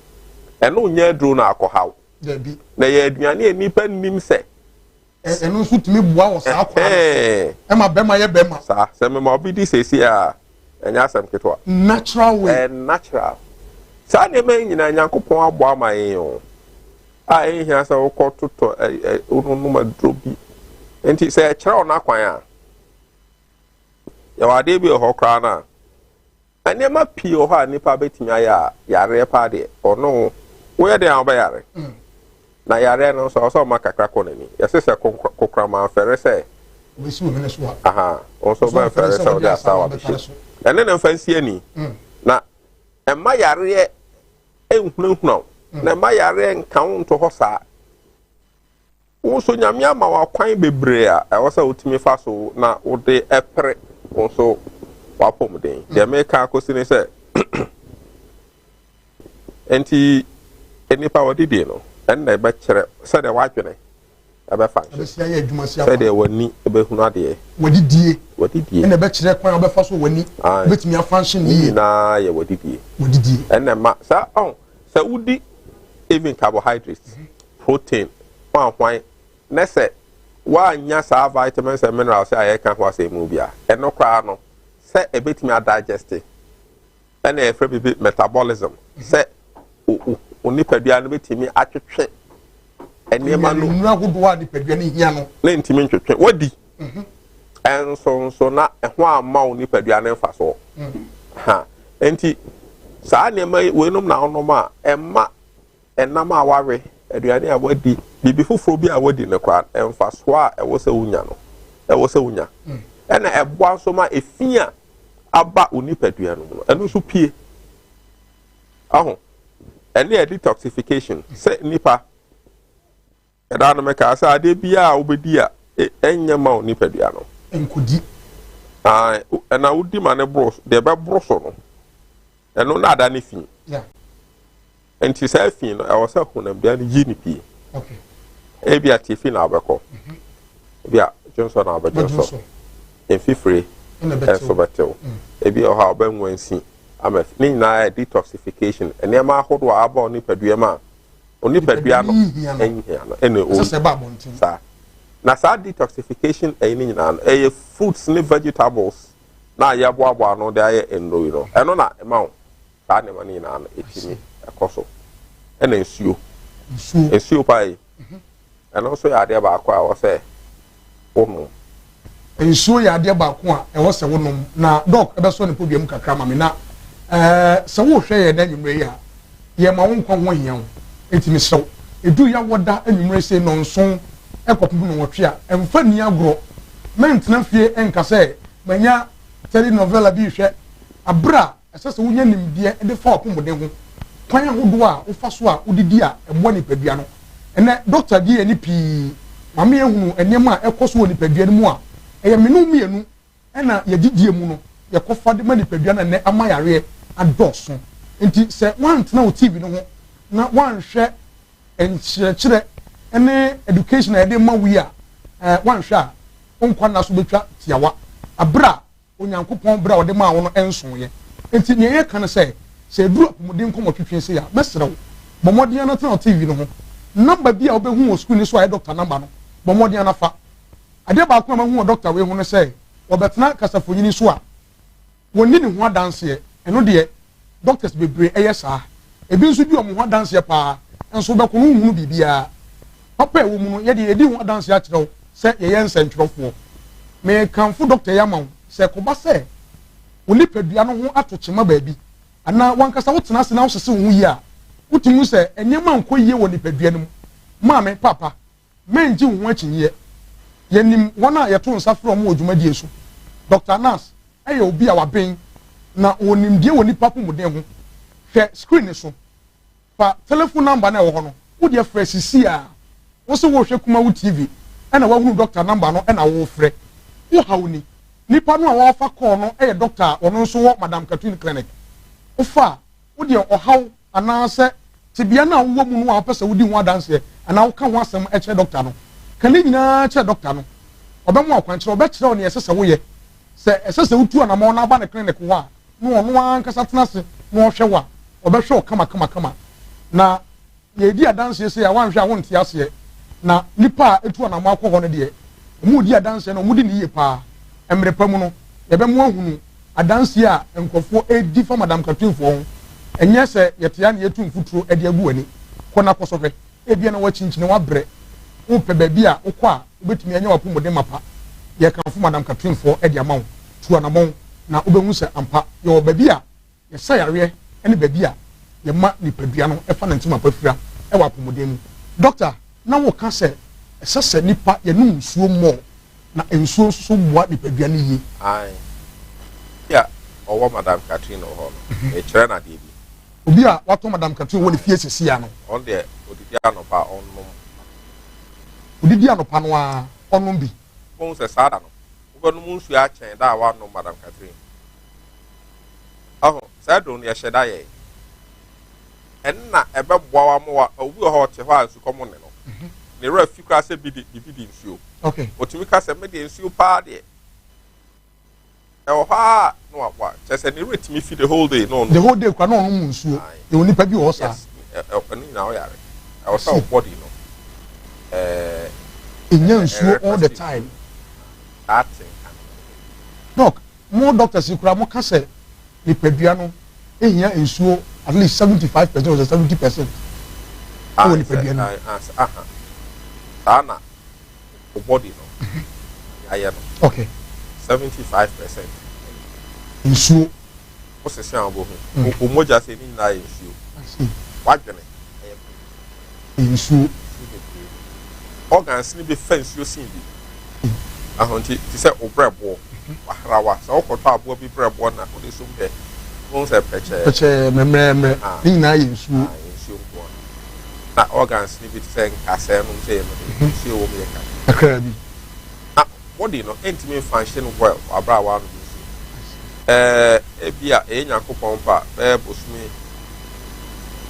Ɛno nyɛ aduro na akɔhaw. Dabi. Na ɛyɛ aduane a nnipa nnim sɛ. Ɛno nso tumi boa wɔ saa kwan no so. Ɛma bɛrima yɛ bɛrima. Saa. Sɛ mema obi di seesei a, ɛnyɛ asɛm ketewa. Natural way. Ɛyɛ natural. Saa nneɛma yi nyinaa Nyankopɔn abɔ ama yɛn o. A ɛnhia sɛ wokɔ totɔ ɛ wononom aduro bi. Nti sɛ ɛkyerɛ wo n'akwan a, yɛwɔ adeɛ bi wɔ hɔ koraa no a. Nneɛma pii wɔ hɔ a nipa bɛtumi ayɛ a yareɛ paa deɛ ɔno woyɛ deɛ a wobɛyare. Na yareɛ no nso ɔsɛ ɔma kakra kɔ n'ani. Yɛse sɛ kokorama mfɛre sɛ Obɛsi wo hwene so a. Aha, wo nso bɛmfɛre sɛ wode asawa bɛhyɛ. Ɛne ne mfa nsi ani. Na ɛma yareɛ nhunahuna wo. Na ɛma yareɛ nka wo nto hɔ saa. Wo nso Nyame ama wo akwan bebree a ɛwɔ sɛ wotumi fa so na wode pere wo nso w'apɔmuden. Deɛ meka akɔsi ne sɛ, nti nnipa wɔdidie no, ɛno na ɛbɛkyerɛ sɛdeɛ w'adwene ɛbɛfa nhyɛ, sɛdeɛ w'ani ɛbɛhunu adeɛ. W'adidie. W'adidie. Ɛna ɛbɛkyerɛ kwan a wobɛfa so w'ani bɛtumi afa nhyɛ ne yie. Ne nyinaa yɛ w'adidie. W'adidie. Ɛna ɛma saa ɔn sɛ wodi even carbohydrates. Mm -hmm. Protein hwanhwan ne sɛ woannya saa vitamins and minerals a yɛreka ho asɛm mu bi a, ɛno koraa no, sɛ ɛbɛtumi adigeste, ɛna yɛfrɛ biribi metabolism, sɛ wo nipadua no bɛtumi atwetwe nneɛma no. Nnuro ahodoɔ a nipadua no hia no. Ne ntumi ntwetwe. Wadi. Ɛnso nso na ɛho amma wo nipadua no mfasoɔ. Ha. Nti saa nneɛma weinom na wonom a ɛma Ɛnam a woawe, aduane a woadi, biribi foforɔ bi a woadi no koraa, mfasoɔ a ɛwɔ sɛ wonya no, ɛwɔ sɛ wonya. Ɛna ɛboa nso ma efi a aba wo nipadua no mu no, ɛno nso pue. Aho, ɛne yɛ detoxification sɛ nipa. Ɛda no mekaa sɛ adeɛ biara a wobɛdi a ɛnyɛ ma wo nipadua no. Nkodi. Ɛna wodi ma ne boro deɛ ɛbɛboro so no, ɛno na ada ne fi. Nti saa fi no ɛwɔ sɛ honamdua no yi ne pie. Ebi a tifi na wobɛkɔ. Mhm. Ebi a dwonsɔ na wobɛdwonsɔ. Mfifire nso bɛtew. Mm. Ebi wɔ hɔ a wobɛnwansi ama ne nyinaa yɛ detoxification. Nneɛma ahodoɔ a aba wo nipadua mu a onipadua no nhia no ɛna ɛwɔ sɛ ɛba abɔnten saa na saa detoxification ɛyi ne nyinaa no ɛyɛ fruits ne vegetables na yɛboaboa ano de ayɛ nnuro yi no ɛno na ɛma wo saa nneɛma no nyinaa no ɛtumi ɛkɔ so ɛna nsuo nsuo paa yi mhm. Ɛno nso yɛ adeɛ baako a ɛwɔ sɛ wonom. Nsuo yɛ adeɛ baako a ɛwɔ sɛ wonom, na Doc bɛsɔ ne podua mu kakra ma me. Na ɛɛ sɛ worehwɛ yɛn anwummerɛ yi a, yɛma wo nkwa ho ahia wo. Enti mesrɛ wo, ɛduru Yawɔda anwummerɛ sei nnɔnson kɔpem nnɔnwɔtwe a, mfa nni agorɔ. Mɛntena fie nka sɛ manya telenovela bi rehwɛ berɛ a Ɛsɛ sɛ wunya nimdeɛ de fa w'apɔmuden ho, kwan ahodoɔ a wofa so a wodidi a ɛboa nipadua no. Ɛnnɛ, dɔkta gye yɛn ani pii ma ma yɛhunu nneɛma a ɛkɔ so wɔ nipadua no mu a ɛyɛ me ne wo mmienu na yɛn mu no yɛkɔfa de ma nipadua no a nnɛ ama yareɛ adɔɔso. Enti sɛ woantena wo TV no ho na woanhwɛ nkyerɛkyerɛ ne education a yɛde ma wo yi a, woanhwɛ a wo nkwa nna so bɛtwa tiawa. Berɛ a Onyankopɔn bere a ɔde maa wo no nsoeɛ. Enti nea yɛreka ne sɛ, sɛ ɛduru apɔmuden nkɔmmɔtwetwe sei a, mɛsrɛ wo, bɔ mmɔden ara na tena wo TV no ho. Nɔmba bi a wobɛhu wɔ sukuu no so a ɛyɛ dɔkta nɔmba no, bɔ mmɔden ara na fa. Adeɛ baako a mahu wɔ dɔkta wei ho ne sɛ, ɔbɛtena kasafonini so a, wɔnni ne ho adanseɛ. Ɛno deɛ, doctors bebree yɛ saa. Ebi nso di wɔn ho adanseɛ paa, nso wobɛkɔ no wonhunu biribiara. Papa a ɛwɔ mu no, yɛdeɛ yɛdi ho adanseɛ akyerɛ wo sɛ yɛyɛ nsɛntwerɛfoɔ. Mekamfo dɔkta yi ama wo, sɛ ɛkɔba sɛ wo nipadua no ho ato kyema baabi, anaa w'ankasa wotena ase na wosese wo ho yie a, wotumi hu sɛ nneɛma nkɔ yie wɔ nipadua no mu. Maame, paapa, Mɛngye wo ho akyinnyeɛ. Yɛnim wɔn a yɛto nsa frɛ wɔn wɔ dwumadie so. Dɔkta Anas yɛ obi a waben na ɔwɔ nimdeɛ wɔ nnipa apɔmuden ho. Hwɛ screen no so. Fa telephone number no a ɛwɔ hɔ no, wo deɛ frɛ sisi a. Wo se worehwɛ Kumawu TV ɛna wahunu dɔkta number no ɛna worefrɛ. Wo haw ni. Nipa no a ɔrefa call no yɛ dɔkta a ɔno nso wɔ Madam Katun Clinic. Wofa a, wo deɛ ɔhaw anaasɛ tebea no a wowɔ mu no a wopɛ sɛ wodi ho adanseɛ anaa woka ho asɛm kyerɛ dɔkta no. Ka ne nyinaa kyerɛ dɔkta no. Ɔbɛma wo akwankyerɛ, ɔbɛkyerɛ wo nea ɛsɛ sɛ woyɛ. Sɛ ɛsɛ sɛ wotu anammɔn na aba ne clinic hɔ a, na ɔno ankasa tena ase na ɔhwɛ wo a, ɔbɛhwɛ wo kamakamakama. Na Yɛredi adanseɛ sei a, woanhwɛ a wonte aseɛ. Na nnipa a atu anammɔn akɔ hɔ no deɛ, wɔredi adanseɛ na wɔdi no yie pa ara. Mmerɛ pa mu no, yɛbɛma woahunu adanseɛ a nkurɔfoɔ redi fa Madam Katrinfoɔ ho. Ɛnyɛ sɛ yɛte ha na yɛtu mfuturo de agu w'ani. Kɔ na kɔsɔ hwɛ. Ebia na woakyinkyini, woabrɛ, worepɛ baabi a wokɔ a wobɛtumi anya w'apɔmuden mapa. Yɛrekamfo Madam Katrinfoɔ de ama wo. Tu anammɔn na wobɛhu sɛ ampa yɛwɔ baabi a. yɛsa yareɛ ne baabi a yɛma nipadua no fa ne ntoma pa fira wɔ apɔmuden mu. Dɔkta, na woka sɛ ɛsɛ sɛ nipa yɛnom nsuo more na nsuo nso so boa nipadua no yie. Ae. Obi a ɔwɔ Madam Catherine wɔ hɔ no, mekyerɛ no adeɛ bi. Obi a watɔ Madam Catherine wɔ ne fie seesei ano. Ɔno deɛ, ɔdidi anɔpa a, ɔnnom. Ɔdidi anɔpa no ara, ɔnom bi. Wobɛhu sɛ saa da no, wobɛnom nsuo akyɛn da a woannom Madam Catherine. Ɔho, saa aduro no yɛhyɛ da yɛe. Ɛno na ɛbɛboa wo ama wa, obi wɔ hɔ ɔte hɔ a nsukɔm nne no. Ne werɛ fi koraa sɛ bi de, biribi de nsuo. Okay. Otumi ka sɛ, me deɛ nsuo paa deɛ. Ɛwɔ hɔ a na wa, wa, kyerɛ sɛ ne werɛ tumi fi the whole day na ɔnom. The whole day koraa na ɔnom nsuo. Yɛwɔ nipa bi wɔ hɔ saa. Yes, ɛno nyinaa ɔyare. Ɛwɔ sɛ wo body no, ɛɛ. Ɛnya nsuo all the time. Saa tenka no. Doc, Mo doctors yi koraa mo ka sɛ nipadua no hia nsuo at least 75% or 70% ɛwɔ nipadua no mu. Saa na o body no ayɛ no. Okay. 75% nsuo. Wo sese a wobɛhu. O mogya sɛ ne nyinaa yɛ nsuo. Wadwene ɛyɛ nsuo. Organs no bi fa nsuo sen bi. Aho nti te sɛ wo brɛboɔ, wahrawa. Sɛ wokɔtɔ aboa bi brɛboɔ na wode som hwɛ, wohu sɛ pɛkyɛɛ. Pɛkyɛɛ, mmerɛmmerɛ. Ne nyinaa yɛ nsuo. Ah, nsuo nko ara. Na organs no bi te sɛ nkasɛɛ nom sɛ no de, nsuo wɔ mu yɛ kakra. Kakra bi. Na body no ntumi function well wɔ abere a woanom nsuo. Ɛɛ, ebia ɛyɛ Nyankopɔn pɛ a, bɛyɛ bosome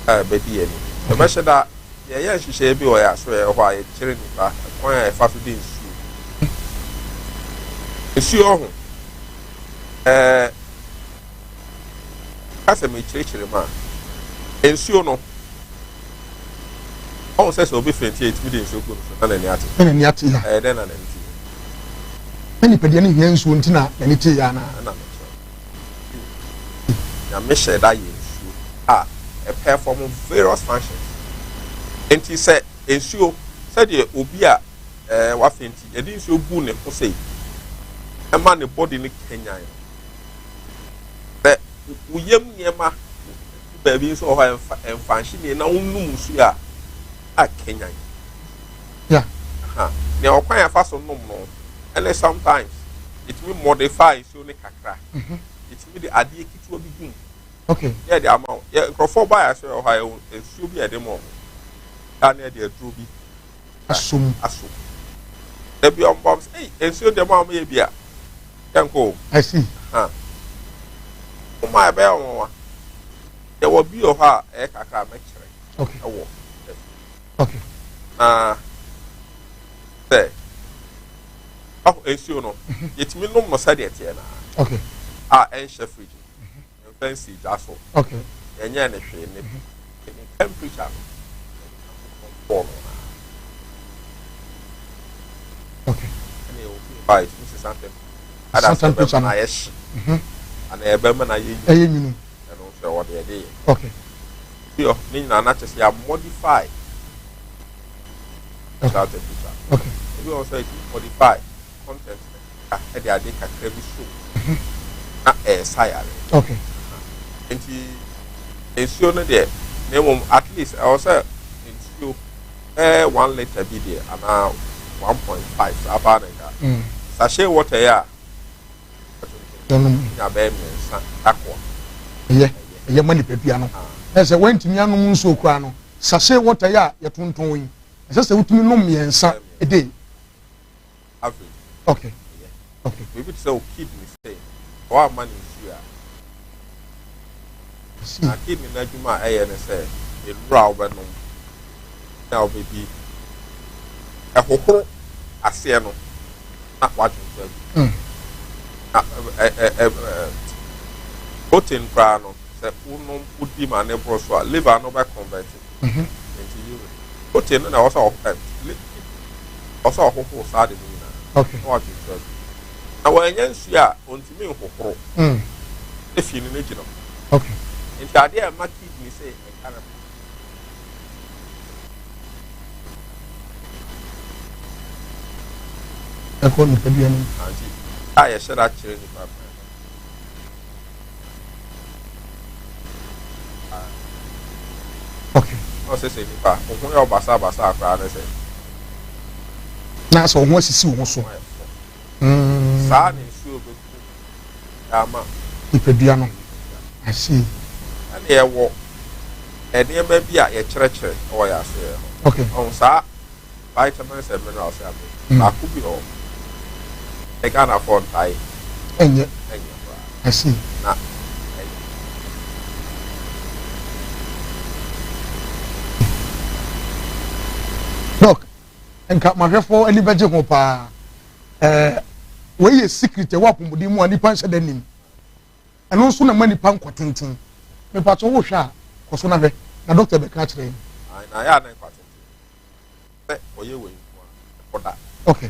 a ɛbɛdi yɛn anim. Yɛbɛhyɛ da Yɛyɛ nhyehyɛe bi wɔ yɛn asoɛe hɔ a yɛkyerɛ nnipa kwan a yɛfa so de nsuo. Nsuo ho. Ɛɛ ka sɛ mekyerɛkyerɛ mu a, nsuo no, ɔho sɛ sɛ obi fɛnti a yɛtumi de nsuo gu no so na n'ani ate. Na n'ani ate ya. Ɛyɛ dɛn na n'ani te? Na nipadua no hia nsuo nti na n'ani te ya anaa? Ɛna mekyerɛ. Nyame hyɛɛ da yɛɛ nsuo a ɛpɛɛfɔm various functions. Nti sɛ nsuo, sɛdeɛ obi a ɛɛ wafɛnti, yɛde nsuo gu ne ho sei, ɛma ne body no kanyan no. Sɛ wo yam nneɛma baabi nso wɔ hɔ a ɛmfa ɛmfanhye nie na wonum nsuo a, a kanyan. Yeah. Aha. Nea ɔkwan a yɛfa so nom no, ɛne sometimes yɛtumi modify nsuo no kakra. Yɛtumi de adeɛ ketewa bi gu mu. Okay. Na yɛde ama wo. Yɛ nkurɔfoɔ baa yɛ so yɛ hɔ a yɛwɔ nsuo bi a yɛde ma wɔn. A na yɛde aduro bi asom. Asom. Da bi wɔn ba wɔn sɛ, ei nsuo deɛ mo a wɔyɛ bi a yɛnkɔ o. I see. Ha. Wɔn a ɛbɛyɛ wɔn nwanwa. Yɛwɔ bi wɔ hɔ a ɛyɛ kakra a mɛkyerɛ. Okay. Ɛwɔ. Okay. Na sɛ ɔho nsuo no yɛtumi nom no sɛdeɛ ɛteɛ naa. Okay. A ɛnhyɛ fridge mu. Mfa nsi gya so. Okay. Yɛnyɛ ne hwee ne ne temperature no bɔɔ no naa. Okay. Ɛna yɛwɔ bi wɔ hɔ a yɛtumi sesa temperature. Ada sɛ ɛbɛma no ayɛ hye. Ana ɛbɛma no ayɛ nwunu. Ɛyɛ nwunu. Ɛno nso ɛwɔ deɛ ɛde yɛ. Okay. Bi wɔ ne nyinaa na kyerɛ sɛ yɛ modify natural temperature. Okay. Ebi wɔ sɛ yɛtumi modify content no ɛde ade kakra bi so na ɛɛsa yare. Okay. Nti nsuo no deɛ na mmom at least ɛwɔ sɛ nsuo ɛɛ 1 litre bi deɛ anaa 1.5 saa paa na nka. Sachet water yi a nya bɛyɛ mmiɛnsa akɔ. Ɛyɛ ma nipadua no. Ɛsɛ wɔntumi anom nsuo koraa no, sachet water yi a yɛtontɔn yi, ɛsɛ sɛ wotumi nom mmiɛnsa a day. Average. Okay. Biribi te sɛ o kidney sɛ wɔamma no nsuo a, na kidney no adwuma a ɛyɛ ne sɛ nnuro a wobɛnom na wobɛdi ɛhohoro aseɛ no na wadwo nso agu. Na ɛ ɛ ɛ ɛ protein koraa no sɛ wonom wodi ma ne boro so a liver no bɛ convert nti urine. Protein no na ɛwɔ sɛ ɔ ɛ ɛwɔ sɛ ɔhohoro saa de no nyinaa na wadwo nso agu. Na wɔanya nsuo a ɔntumi nhohoro efi no no gyina hɔ. Nti adeɛ a ɛma kidney sɛ ɛka no ɛkɔ nipadua no mu. Nti a yɛhyɛ da kyerɛ nipa kwan no. Na ɔsɛ sɛ nipa, wo ho yɛ wo basabasa koraa ne sɛ. Na sɛ wo ho asisi wo ho so. Mm. Saa na nsuo bɛku ama. Nipadua no. I see. Ɛna yɛwɔ nneɛma bi a yɛkyerɛkyerɛ wɔ yɛn asoɛeɛ hɔ. Okay. Ɔho saa vitamins and minerals a me baako bi wɔ hɔ. Ghanafoɔ ntae. Ɛnyɛ. Ɛnyɛ koraa. I see. Na ɛyɛ. Doc, nka mahwɛfoɔ ani bɛgye ho paa. Ɛɛ wei yɛ secret ɛwɔ apɔmuden mu a nipa nhyɛ da nim. Ɛno nso na ɛma nipa nkwa tenten. Mepatɔ wohwɛ a kɔ so na hwɛ na doctor bɛka akyerɛ yɛn. Na ayɛ a na nkwa tenten. Sɛ ɔyɛ wei nko a, ɛkɔ da. Okay.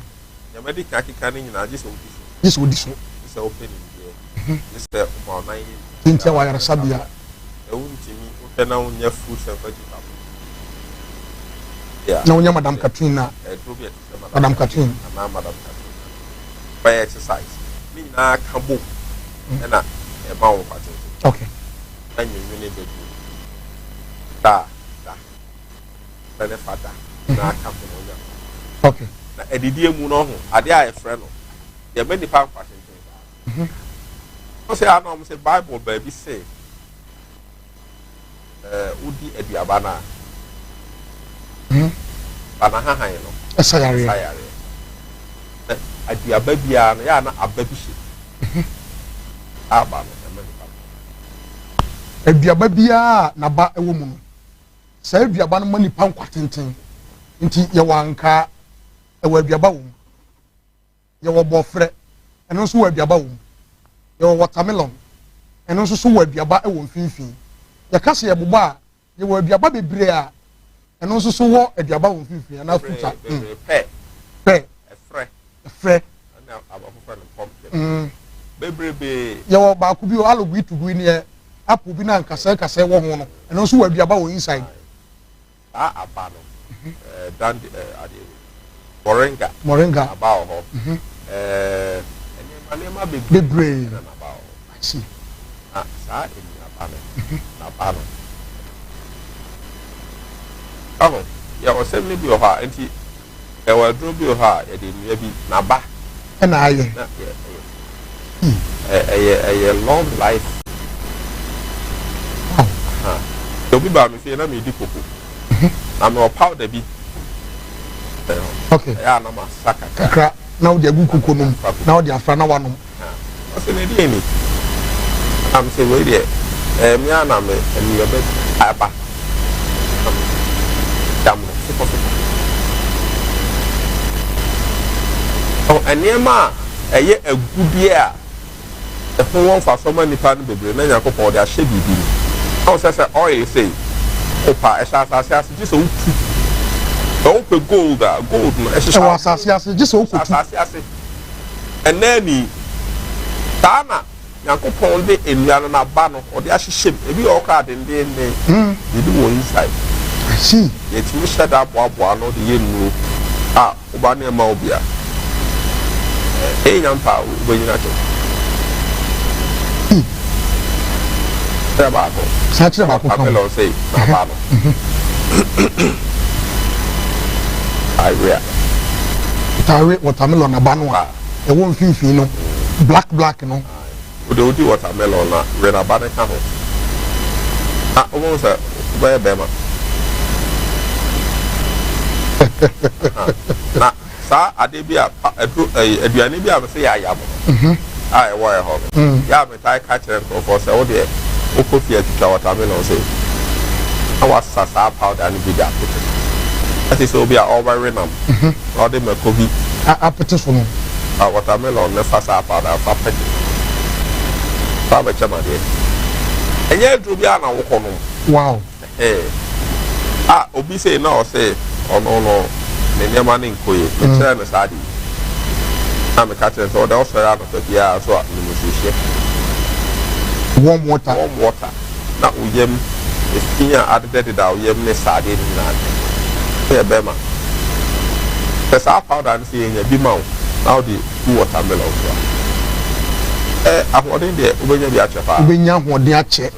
Nea madi kan akeka no nyinaa, gye sɛ wodi so. Gye sɛ wodi so. Gye sɛ wopɛ nimdeɛ. Gye sɛ woma wo nan yɛ biribi. Nti a w'ayaresabea. Sɛ wontumi, wohwɛ na wonnya fruits and vegetables. Yeah. Na wonya Madam Katrine na. Aduro bi a ɛte sɛ Madam Katrine. Anaa Madam Katrine. Bɛyɛ exercise. Ne nyinaa ka bom. Ɛna ɛma wo nkwa tenten. Okay. Na nwinwini bɛduru. Da da. Sɛ ne fa da. Na aka ho na onya. Okay. Na adidie mu no ho adeɛ a yɛfrɛ no yɛma nipa nkwa tenten paa. Wɔn sɛ ano wɔn sɛ Bible baabi sɛ ɛɛ wodi aduaba no a ba n'ahahan no ɛsa yareɛ. Ɛsa yareɛ. Na aduaba biara no yɛ a na aba bi hyɛ mu. Aba no ɛma nipa no. Aduaba biara a n'aba wɔ mu no, saa aduaba no ma nipa nkwa tenten. Nti yɛwɔ ankaa, ɛwɔ aduaba wɔ mu. Yɛwɔ bɔɔfrɛ, ɛno nso wɔ aduaba wɔ mu. Yɛwɔ watermelon, ɛno nso so wɔ aduaba wɔ mfimfini. Yɛka sɛ yɛbobɔ a, yɛwɔ aduaba bebree a ɛno nso so wɔ aduaba wɔ mfimfini anaa fruit a. Bebree pɛ. Pɛ. Ɛfrɛ. Ɛfrɛ. Ɛna aborɔfo frɛ no pumpkin. Bebrebe. Yɛwɔ baako bi wɔ alogui tugui neɛ apple bi na nkasɛɛ nkasɛɛ wɔ ho no, ɛno nso wɔ aduaba wɔ inside. Saa aba no, ɛɛ dande ɛɛ adeɛ wei, moringa. Moringa. Aba wɔ hɔ. Ɛɛ nneɛma nneɛma bebree. Bebree. Ɛna n'aba wɔ hɔ. I see. Na saa nnuaba no, n'aba no. Ɔho, yɛwɔ sɛm no bi wɔ hɔ a, nti yɛwɔ aduro bi wɔ hɔ a yɛde nnua bi n'aba. Ɛna ayɛ. Na yɛ ɛyɛ ɛyɛ ɛyɛ long life. Wow. Aha. Obi baa me fie na medi koko. Na mewɔ powder bi. Okay. Ɛyɛ a na ma sa kakra. Kakra na wode agu koko no mu na wode afra na wanom. Ɔsɛ na ɛdeɛ ni. Na me sɛ wei deɛ ɛyɛ me a na me nnuaba aba. Na me dam no sokɔ sokɔ. Nneɛma a ɛyɛ agudeɛ a ɛho wɔ mfasoɔ ma nnipa no bebree na Nyankopɔn ɔde ahyɛ biribi mu. Na wo sɛ sɛ oil sei kopa ɛhyɛ asase ase gye sɛ wotu. Sɛ wopɛ gold a gold no ɛhyehyɛ ɛwɔ asase ase gye sɛ wokɔtu. Asase ase. Ɛnna ni saa na Nyankopɔn de nnua no n'aba no ɔde ahyehyɛ mu. Ebi wɔ hɔ koraa dendeenden. Biribi wɔ inside. I see. Yɛtumi hyɛ da boaboa ano de yɛ nnuro a woba ne ɛma wo bi a, ɛyɛ nya mpa a wobɛnyina kyɛ. Kyerɛ baako. Saa kyerɛ baako ka ho. Watermelon sei n'aba no. Awe a. Tawe watermelon aba no a ɛwɔ mfimfini no black black no. Wode wodi watermelon na we n'aba no ka ho. Na wobɛhu sɛ wobɛyɛ bɛrima. Na saa adeɛ bi a aduro ɛyi aduane bi a mese yɛ ayam no mhm. a ɛwɔ ɛhɔ no mm. yɛ a metaa ka kyerɛ nkurɔfoɔ sɛ wo deɛ wokɔ fie atwitwa watermelon sɛ na wasa saa powder no bi de apete so ɛte sɛ obi a ɔbɛwe nam mhm. na ɔde mako bi apete so no a watermelon ne fa saa powder fa pete fa bɛkyɛ ma deɛ ɛnyɛ aduro bi a na wokɔ nom wow Ɛhɛɛ. Ah, obi sei na ɔse ɔno no ne nneɛma no nkɔ yie. Mekyerɛɛ no saa ade yi. Na meka kyerɛɛ no sɛ ɔdɛ ɔsɔre anɔpa biara so a nom nsuohyeɛ. Warm water. Warm water. Na wo yam, efi a adedɛdeda wo yam ne saa adeɛ no nyinaa no, woyɛ bɛrima. Sɛ saa powder no sɛ yɛnya bi ma wo na wode gu watermelon so a, ɛ, ahoɔden deɛ wobɛnya bi akyɛ paa. Wobɛnya ahoɔden akyɛ.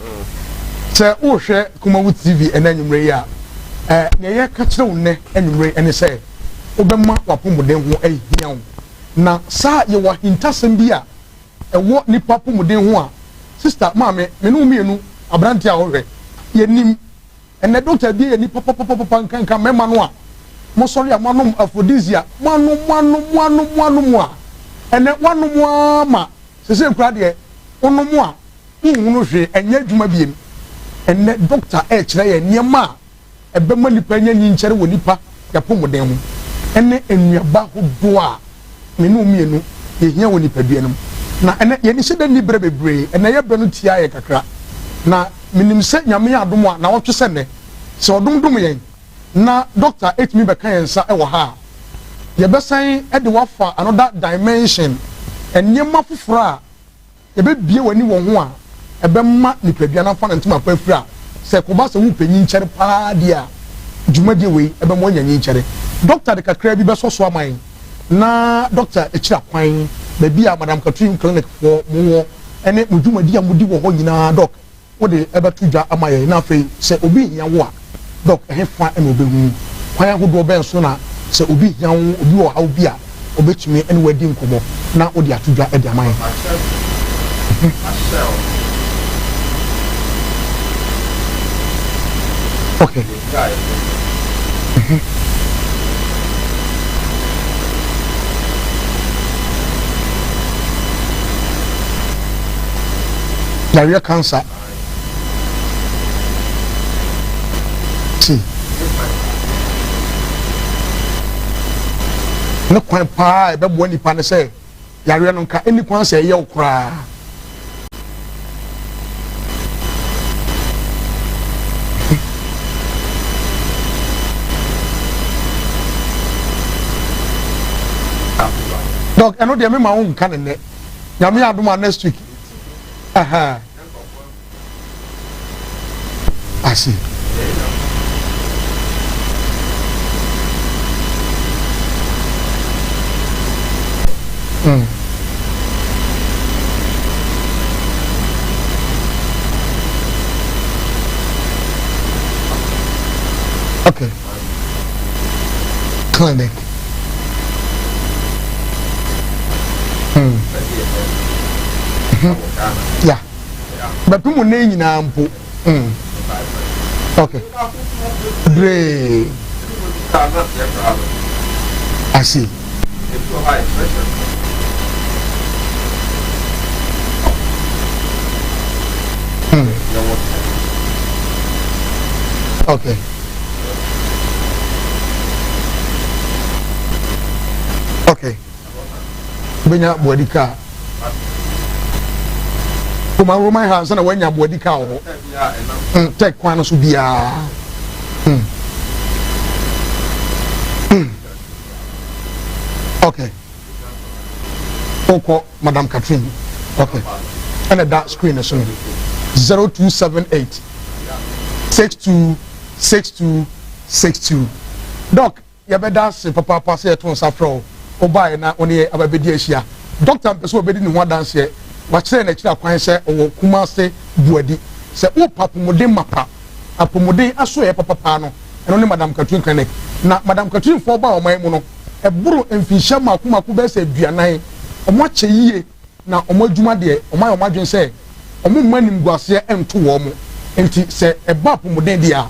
Sɛ wohwɛ Kumawu TV ɛnɛ anwummerɛ yi a, Ɛɛ, nea yɛreka kyerɛ wo nnɛ anwummere ne sɛ wobɛma w'apɔmuden ho ahia wo. Na saa yɛwɔ ahintasɛm bi a ɛwɔ nnipa apɔmuden ho a, sista, maame, me ne wo mmienu, aberanteɛ a wohwɛ, yɛnim. Ɛnnɛ dɔkta abue yɛn ani papapapapa nkanka mmarima no a mosɔre a moanom aphrodisiac, moanom, moanom, moanom, moanom a, ɛnnɛ woanom ara ma sesei koraa deɛ wonom a wonhunu hwee, ɛnyɛ adwuma biem. Ɛnnɛ dɔkta rekyerɛ yɛn nneɛma a ɛbɛma nnipa anya nyinkyɛre wɔ nnipa yapɔmuden ho ne nnuaba hodoɔ a me ne wo mmienu yɛhia wɔ nipadua no mu. Na ɛnnɛ yɛn ani hyɛ da nni berɛ bebree, ɛnnɛ yɛ berɛ no tiaa yɛn kakra. Na menim sɛ Nyame yɛ adom a nawɔtwe sɛ nnɛ, sɛ ɔdom dom yɛn na dɔkta tumi bɛka yɛn nsa wɔ ha a, yɛbɛsan de wo afa another dimension, nneɛma foforɔ a Yɛbɛbue w'ani wɔ ho a, ɛbɛma nipadua no afa ne ntoma pa afiri a, sɛ ɛkɔba sɛ worepɛ nyinkyɛre pa ara deɛ a, dwumadie wei ɛbɛma woanya nyinkyɛre. Dɔkta de kakra bi bɛsɔ so ama yɛn na dɔkta akyiri akwan, baabi a Madam Katrin Clinic foɔ mowɔ ne mo dwumadie a modi wɔ hɔ nyinaa, dɔk. Wode bɛto dwa ama yɛn, na afei sɛ obi hia wo a, Dɔk, ɛhefa na obehu wo? Kwan ahodoɔ bɛn so na sɛ obi hia wo, obi wɔ ɔhaw bi a, obetumi ne wo adi nkɔmmɔ na wode ato dwa de ama yɛn? Okay. Yareɛ cancer ti ne kwan paa ɛbɛboa nipa ne sɛ yareɛ no nka ɛni kwan sɛ ɛyɛ wo koraa. Dɔk, ɛno deɛ mema wo nka ne nnɛ. Nyame adom a next week. Aha. I see. Mm. Okay. Clinic. Mm. Yeah. Bɛpem nnɛ nyinaa mpo. Mm. Okay. Bree. I see. Mm. Okay. Okay. Benya buadi kaa. Kuma Roman ha ansa na wanya aboadi kaa wɔ hɔ. Mm, tech kwan no so biara. Mm. Mm. Okay. Okɔ Madam Catherine. Okay. Ɛna da screen no so no. 0278 62 62 62. Doc, Yɛbɛda ase papaapa sɛ yɛtoo nsa frɛɛ wo, wobaeɛ na wo ne yɛn aba abɛdi ahyia. Dɔkta mpɛ sɛ ɔbɛdi ne ho adanseɛ. Wakyerɛ yɛn akyiri akwan sɛ ɔwɔ Kumase Buadi. Sɛ worepɛ apɔmuden mapa, apɔmuden asoɛeɛ papa paa no, ɛno ne Madam Catherine Clinic. Na Madam Catherine foɔ baa ɔman yi mu no, ɛboro mfinhyia mmaako mmaako bɛyɛ sɛ aduanan. Wɔakyɛ yie. Na wɔn adwuma deɛ, wɔayɛ wɔn adwene sɛ wɔmma animguaseɛ nto wɔn. Enti sɛ ɛba apɔmuden deɛ a,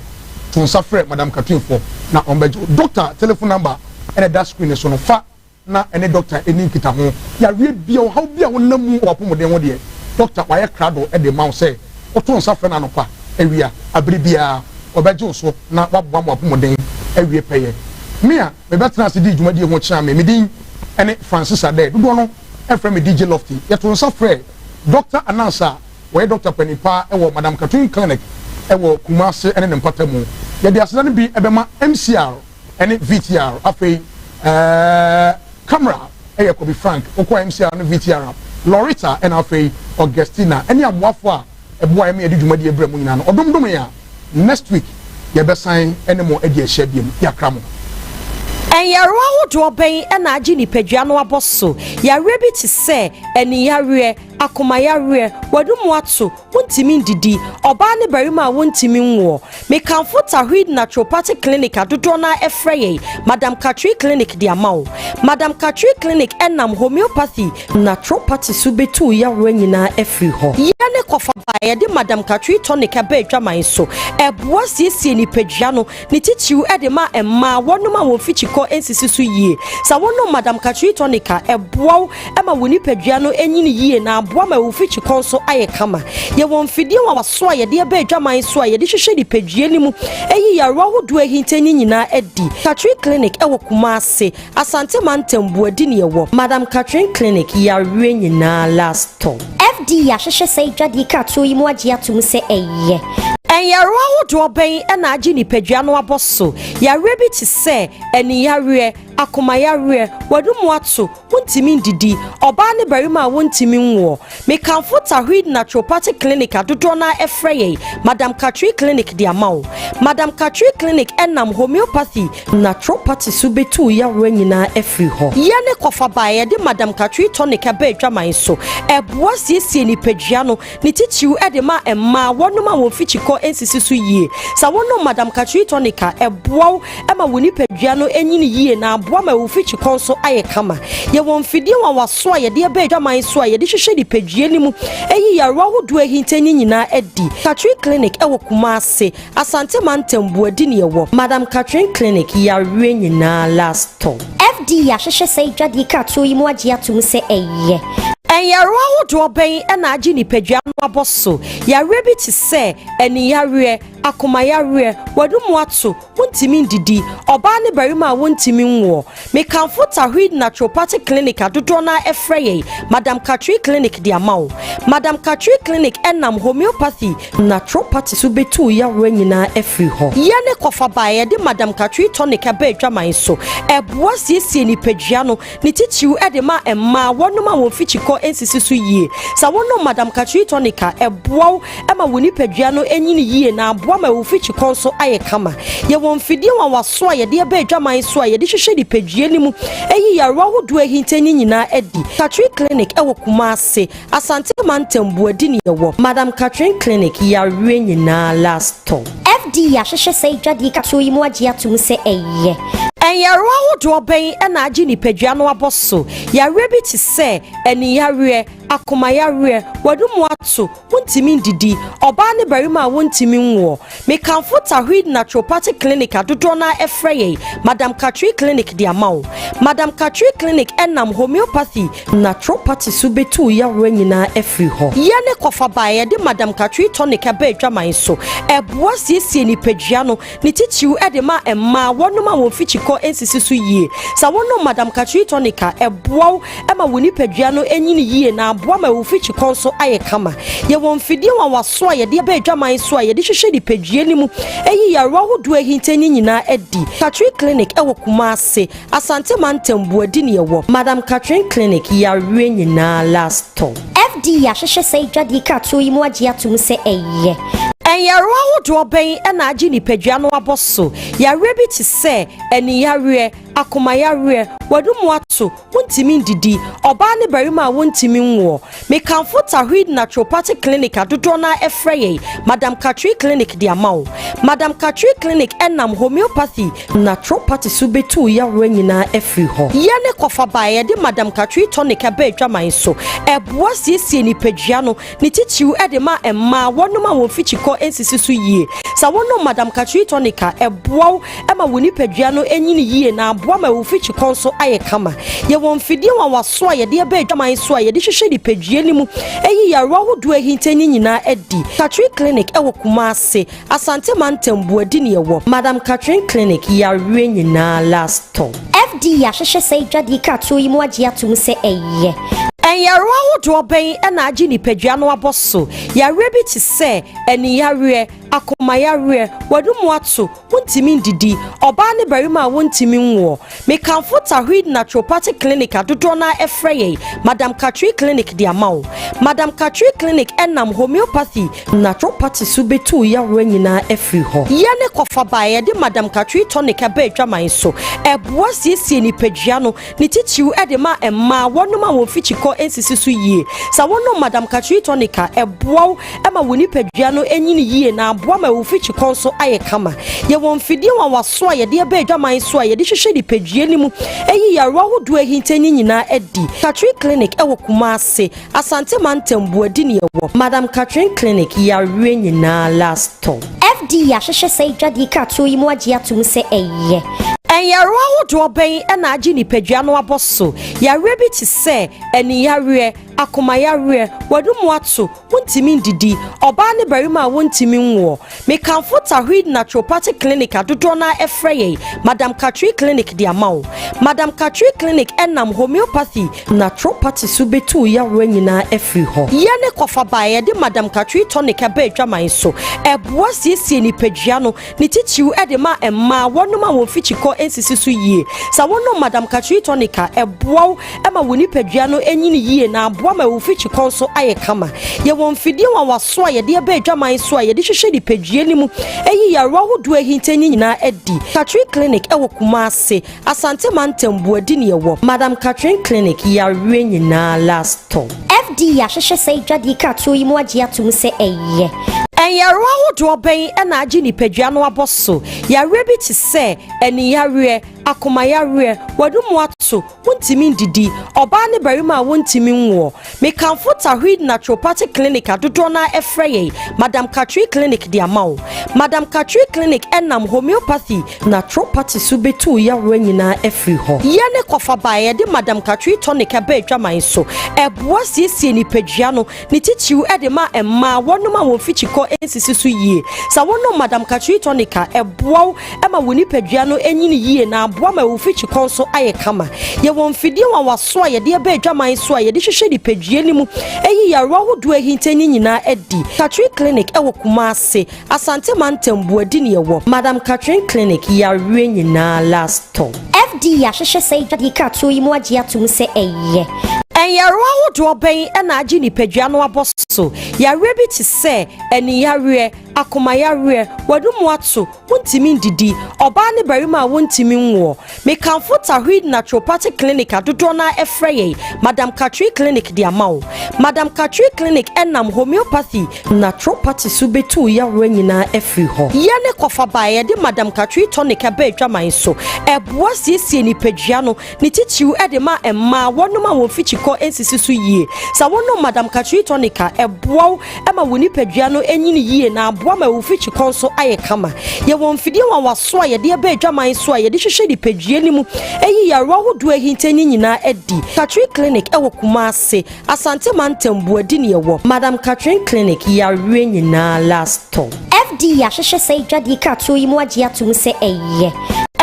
to nsa frɛ Madam Catherine foɔ na wɔbɛgye wo. Dɔkta telephone number na ɛda screen no so no, fa na ɛne dɔkta nni nkitaho. Yareɛ biara, ɔhaw biara a wonam mu wɔ w'apɔmuden ho deɛ, dɔkta wayɛ krado de rema wo sɛ woto nsa frɛ no anɔpa, awia, abere biara, ɔbɛgye wo so na waboa ma w'apɔmuden awie pɛyɛ. Me a mebɛtena ase dii dwumadie ho kyea me, me din ne Francis Adair. Dodoɔ no frɛ me DJ Lofty. Yɛtoo nsa frɛɛ Dɔkta Ananse a ɔyɛ dɔkta panin paa wɔ Madam Katun Clinic wɔ Kumase ne ne mpatamu. Yɛde aseda no bi bɛma MCR ne VTR. Afei camera yɛ Kobe Frank. Wokɔ MCR ne VTR a, Loretta ɛna afei Augustina ne amoafoɔ a ɛboa yɛn ma yɛde dwumadie brɛ mo nyinaa no. Ɔdom dom yɛn a, next week yɛbɛsan ne mo adi ahyia biom. Yɛakra mo. Nyarewa ahodoɔ bɛn na agye nipadua no abɔ so? Yareɛ bi te sɛ aniyareɛ, akomayareɛ, w'anomu ato, wontumi ndidi, ɔbaa ne barima a wontumi nwoɔ. Mekamfo Tawheed Naturopathic Clinic a dodoɔ no ara frɛ yɛn Madam Katri Clinic de ama wo. Madam Katri Clinic nam homeopathy, naturopathy so bɛtu wo yareɛ nyinaa afiri hɔ. Yɛ ne kɔfa ba a yɛde Madam Katri Tonic ba adwaman so. Ɛboa siesie nipadua no, ne titiriw de ma mmaa, wɔnom a wɔn mfikyikɔ nsisi so yie. Sɛ wonom Madam Katri Tonic a, ɛboa wo ma wo nipadua no nyini yie na aboa ma wo mfikyikɔ nso ayɛ kama. Yɛwɔ mfidie nwanwasoɔ a yɛde ba adwaman so a yɛde hwehwɛ nipadua no mu yi yarewa ahodoɔ a ahinta no nyinaa adi. Katrin Clinic wɔ Kumasi, Asante Mantam, Buadi na yɛwɔ. Madam Katrin Clinic, yareɛ nyinaa last stop. FDA ahwehwɛ saa adwadie kratoɔ yi mu agye atom sɛ ɛyɛ. Nyarewa ahodoɔ bɛn na agye nipadua no abɔ so? Yareɛ bi te sɛ aniyareɛ, akomayareɛ, w'anomu ato, wontumi ndidi, ɔbaa ne barima a wontumi nwoɔ. Mekamfo Tawheed Naturopathic Clinic a dodoɔ no ara frɛ yɛn Madam Katri Clinic de ama wo. Madam Katri Clinic nam homeopathy, naturopathy so bɛtu wo yareɛ nyinaa afiri hɔ. Yɛ ne kɔfa ba a yɛde Madam Katri Tonic ba adwaman so. Ɛboa siesie nipadua no, ne titiriw de ma mmaa, wɔnom a wɔn mfikyikɔ nsisi so yie. Sɛ wonom Madam Katri Tonic a, ɛboa wo ma wo nipadua no nyini yie na aboa ma wo mfikyikɔ nso ayɛ kama. Yɛwɔ mfidie nwanwasoɔ a yɛde ba adwaman so a yɛde hwehwɛ nipadua no mu yi yarewa ahodoɔ a ahinta no nyinaa adi. Katrin Clinic wɔ Kumasi, Asante Mantam, Buadi na yɛwɔ. Madam Katrin Clinic, yareɛ nyinaa last stop. FDA ahwehwɛ saa adwadie kratoɔ yi mu agye atom sɛ ɛyɛ. Nyarewa ahodoɔ bɛn na agye nipadua no abɔ so? Yareɛ bi te sɛ aniyareɛ, akomayareɛ, w'anomu ato, wontumi ndidi, ɔbaa ne barima a wontumi nwoɔ. Mekamfo Tawheed Naturopathic Clinic a dodoɔ no ara frɛ yɛn Madam Katri Clinic de ama wo. Madam Katri Clinic nam homeopathy, naturopathy so bɛtu wo yareɛ nyinaa afiri hɔ. Yɛ ne kɔfa ba a yɛde Madam Katri Tonic ba adwaman so. Ɛboa siesie nipadua no, ne titiriw de ma mmaa, wɔnom a wɔn mfikyikɔ nsisi so yie. Sɛ wonom Madam Katri Tonic a, ɛboa wo ma wo nipadua no nyini yie na aboa ma wo mfikyikɔ nso ayɛ kama. Yɛwɔ mfidie nwanwasoɔ a yɛde ba adwaman so a yɛde hwehwɛ nipadua no mu yi yarewa ahodoɔ a ahinta no nyinaa adi. Katrin Clinic wɔ Kumasi, Asante Mantam, Buadi na yɛwɔ. Madam Katrin Clinic, yareɛ nyinaa last stop. FDA ahwehwɛ saa adwadie kratoɔ yi mu agye atom sɛ ɛyɛ. Nyarewa ahodoɔ bɛn na agye nipadua no abɔ so? Yareɛ bi te sɛ aniyareɛ, akomayareɛ, w'anomu ato, wontumi ndidi, ɔbaa ne barima a wontumi nwoɔ. Mekamfo Tawheed Naturopathic Clinic a dodoɔ no ara frɛ yɛn Madam Katri Clinic de ama wo. Madam Katri Clinic nam homeopathy, naturopathy so bɛtu wo yareɛ nyinaa afiri hɔ. Yɛ ne kɔfa ba a yɛde Madam Katri Tonic ba adwaman so. Ɛboa siesie nipadua no, ne titiriw de ma mmaa, wɔnom a wɔn mfikyikɔ nsisi so yie. Sɛ wonom Madam Katri Tonic a, ɛboa wo ma wo nipadua no nyini yie na aboa ma wo mfikyikɔ nso ayɛ kama. Yɛwɔ mfidie nwanwasoɔ a yɛde ba adwaman so a yɛde hwehwɛ nipadua no mu yi yarewa ahodoɔ a ahinta no nyinaa adi. Katrin Clinic wɔ Kumasi, Asante Mantam, Buadi na yɛwɔ. Madam Katrin Clinic, yareɛ nyinaa last stop. FDA ahwehwɛ saa adwadie kratoɔ yi mu agye atom sɛ ɛyɛ. Nyarewa ahodoɔ bɛn na agye nipadua no abɔ so? Yareɛ bi te sɛ aniyareɛ, akomayareɛ, w'anomu ato, wontumi ndidi, ɔbaa ne barima a wontumi nwoɔ. Mekamfo Tawheed Naturopathic Clinic a dodoɔ no ara frɛ yɛn Madam Katri Clinic de ama wo. Madam Katri Clinic nam homeopathy, naturopathy so bɛtu wo yareɛ nyinaa afiri hɔ. Yɛ ne kɔfa ba a yɛde Madam Katri Tonic ba adwaman so. Ɛboa siesie nipadua no, ne titiriw de ma mmaa, wɔnom a wɔn mfikyikɔ nsisi so yie. Sɛ wonom Madam Katri Tonic a, ɛboa wo ma wo nipadua no nyini yie na aboa ma wo mfikyikɔ nso ayɛ kama. Yɛwɔ mfidie nwanwasoɔ a yɛde ba adwaman so a yɛde hwehwɛ nipadua no mu yi yarewa ahodoɔ a ahinta no nyinaa adi. Katrin Clinic wɔ Kumasi, Asante Mantam, Buadi na yɛwɔ. Madam Katrin Clinic, yareɛ nyinaa last stop. FDA ahwehwɛ saa adwadie kratoɔ yi mu agye atom sɛ ɛyɛ. Nyarewa ahodoɔ bɛn na agye nipadua no abɔ so? Yareɛ bi te sɛ aniyareɛ, akomayareɛ, w'anomu ato, wontumi ndidi, ɔbaa ne barima a wontumi nwoɔ. Mekamfo Tawheed Naturopathic Clinic a dodoɔ no ara frɛ yɛn Madam Katri Clinic de ama wo. Madam Katri Clinic nam homeopathy, naturopathy so bɛtu wo yareɛ nyinaa afiri hɔ. Yɛne kɔfaba a yɛde Madam Katri Tonic ba adwaman so. Ɛboa siesie nipadua no ne titiriw de ma mmaa, wɔnom a wɔn mfikyikɔ nsisi so yie. Sɛ wonom Madam Katri Tonic a, ɛboa wo ma wo nipadua no nyini yie na aboa ma wo mfikyikɔ nso ayɛ kama. Yɛwɔ mfidie nwanwaso a yɛde aba adwaman so a yɛde hwehwɛ nipadua no mu yi yarewa ahodoɔ a ahinta no nyinaa adi. Katrin Clinic wɔ Kumasi, Asante Mantam, Buadi ne yɛwɔ. Madam Katrin Clinic, yareɛ nyinaa last stop. FDA ahwehwɛ saa adwadie kratoɔ yi mu agye atom sɛ ɛyɛ. Nyarewa ahodoɔ bɛn na agye nipadua no abɔ so? Yareɛ bi te sɛ aniyareɛ, akomayareɛ, w'anomu ato, wontumi ndidi, ɔbaa ne barima a wontumi nwoɔ. Mekamfo Tawheed Naturopathic Clinic a dodoɔ no ara frɛ yɛn Madam Katri Clinic de ama wo. Madam Katri Clinic nam homeopathy, naturopathy so bɛtu wo yareɛ nyinaa afiri hɔ. Yɛne kɔfaba a yɛde Madam Katri Tonic ba adwaman so. Ɛboa siesie nipadua no, ne titiriw de ma mmaa, wɔnom a wɔn mfikyikɔ nsisi so yie. Sɛ wonom Madam Katri Tonic a, ɛboa wo ma wo nipadua no nyini yie na aboa ma wo mfikyikɔ nso ayɛ kama. Yɛwɔ mfidie nwanwaso a yɛde aba adwaman so a yɛde hwehwɛ nipadua no mu yi yarewa ahodoɔ a ahinta no nyinaa adi. Katrin Clinic wɔ Kumasi, Asante Mantam, Buadi ne yɛwɔ. Madam Katrin Clinic, yareɛ nyinaa last stop. FDA ahwehwɛ saa adwadie kratoɔ yi mu agye atom sɛ ɛyɛ. Nyarewa ahodoɔ bɛn na agye nipadua no abɔ so? Yareɛ bi te sɛ aniyareɛ, akomayareɛ, w'anomu ato, wontumi ndidi, ɔbaa ne barima a wontumi nwoɔ. Mekamfo Tawheed Naturopathic Clinic a dodoɔ no ara frɛ yɛn Madam Katri Clinic de ama wo. Madam Katri Clinic nam homeopathy, naturopathy so bɛtu wo yareɛ nyinaa afiri hɔ. Yɛne kɔfaba a yɛde Madam Katri Tonic ba adwaman so. Ɛboa siesie nipadua no, ne titiriw de ma mmaa, wɔnom a wɔn mfikyikɔ nsisi so yie. Sɛ wonom Madam Katri Tonic a, ɛboa wo ma wo nipadua no nyini yie na aboa ma wo mfikyikɔ nso ayɛ kama. Yɛwɔ mfidie nwanwaso a yɛde aba adwaman so a yɛde hwehwɛ nipadua no mu yi yarewa ahodoɔ a ahinta no nyinaa adi. Katrin Clinic wɔ Kumasi, Asante Mantam, Buadi ne yɛwɔ. Madam Katrin Clinic, yareɛ nyinaa last stop. FDA ahwehwɛ saa adwadie kratoɔ yi mu agye atom sɛ ɛyɛ. Nyarewa ahodoɔ bɛn na agye nipadua no abɔ so? Yareɛ bi te sɛ aniyareɛ, akomayareɛ, w'anomu ato, wontumi ndidi, ɔbaa ne barima a wontumi nwoɔ. Mekamfo Tawheed Naturopathic Clinic a dodoɔ no ara frɛ yɛn Madam Katri Clinic de ama wo. Madam Katri Clinic nam homeopathy, naturopathy so bɛtu wo yareɛ nyinaa afiri hɔ. Yɛne kɔfaba a yɛde Madam Katri Tonic ba adwaman so. Ɛboa siesie nipadua no, ne titiriw de ma mmaa, wɔnom a wɔn mfikyikɔ nsisi so yie. Sɛ wonom Madam Katri Tonic a, ɛboa wo ma wo nipadua no nyini yie na aboa ma wo mfikyikɔ nso ayɛ kama. Yɛwɔ mfidie nwanwaso a yɛde aba adwaman so a yɛde hwehwɛ nipadua no mu yi yarewa ahodoɔ a ahinta no nyinaa adi. Katrin Clinic wɔ Kumasi, Asante Mantam, Buadi ne yɛwɔ. Madam Katrin Clinic, yareɛ nyinaa last stop. FDA ahwehwɛ saa adwadie kratoɔ yi mu agye atom sɛ ɛyɛ.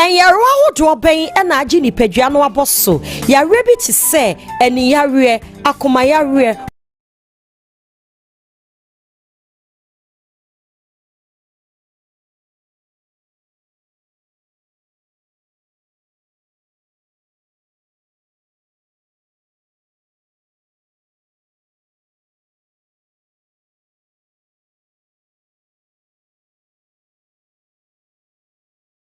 Nyarewa ahodoɔ bɛn na agye nipadua no abɔ so? Yareɛ bi te sɛ aniyareɛ, akomayareɛ.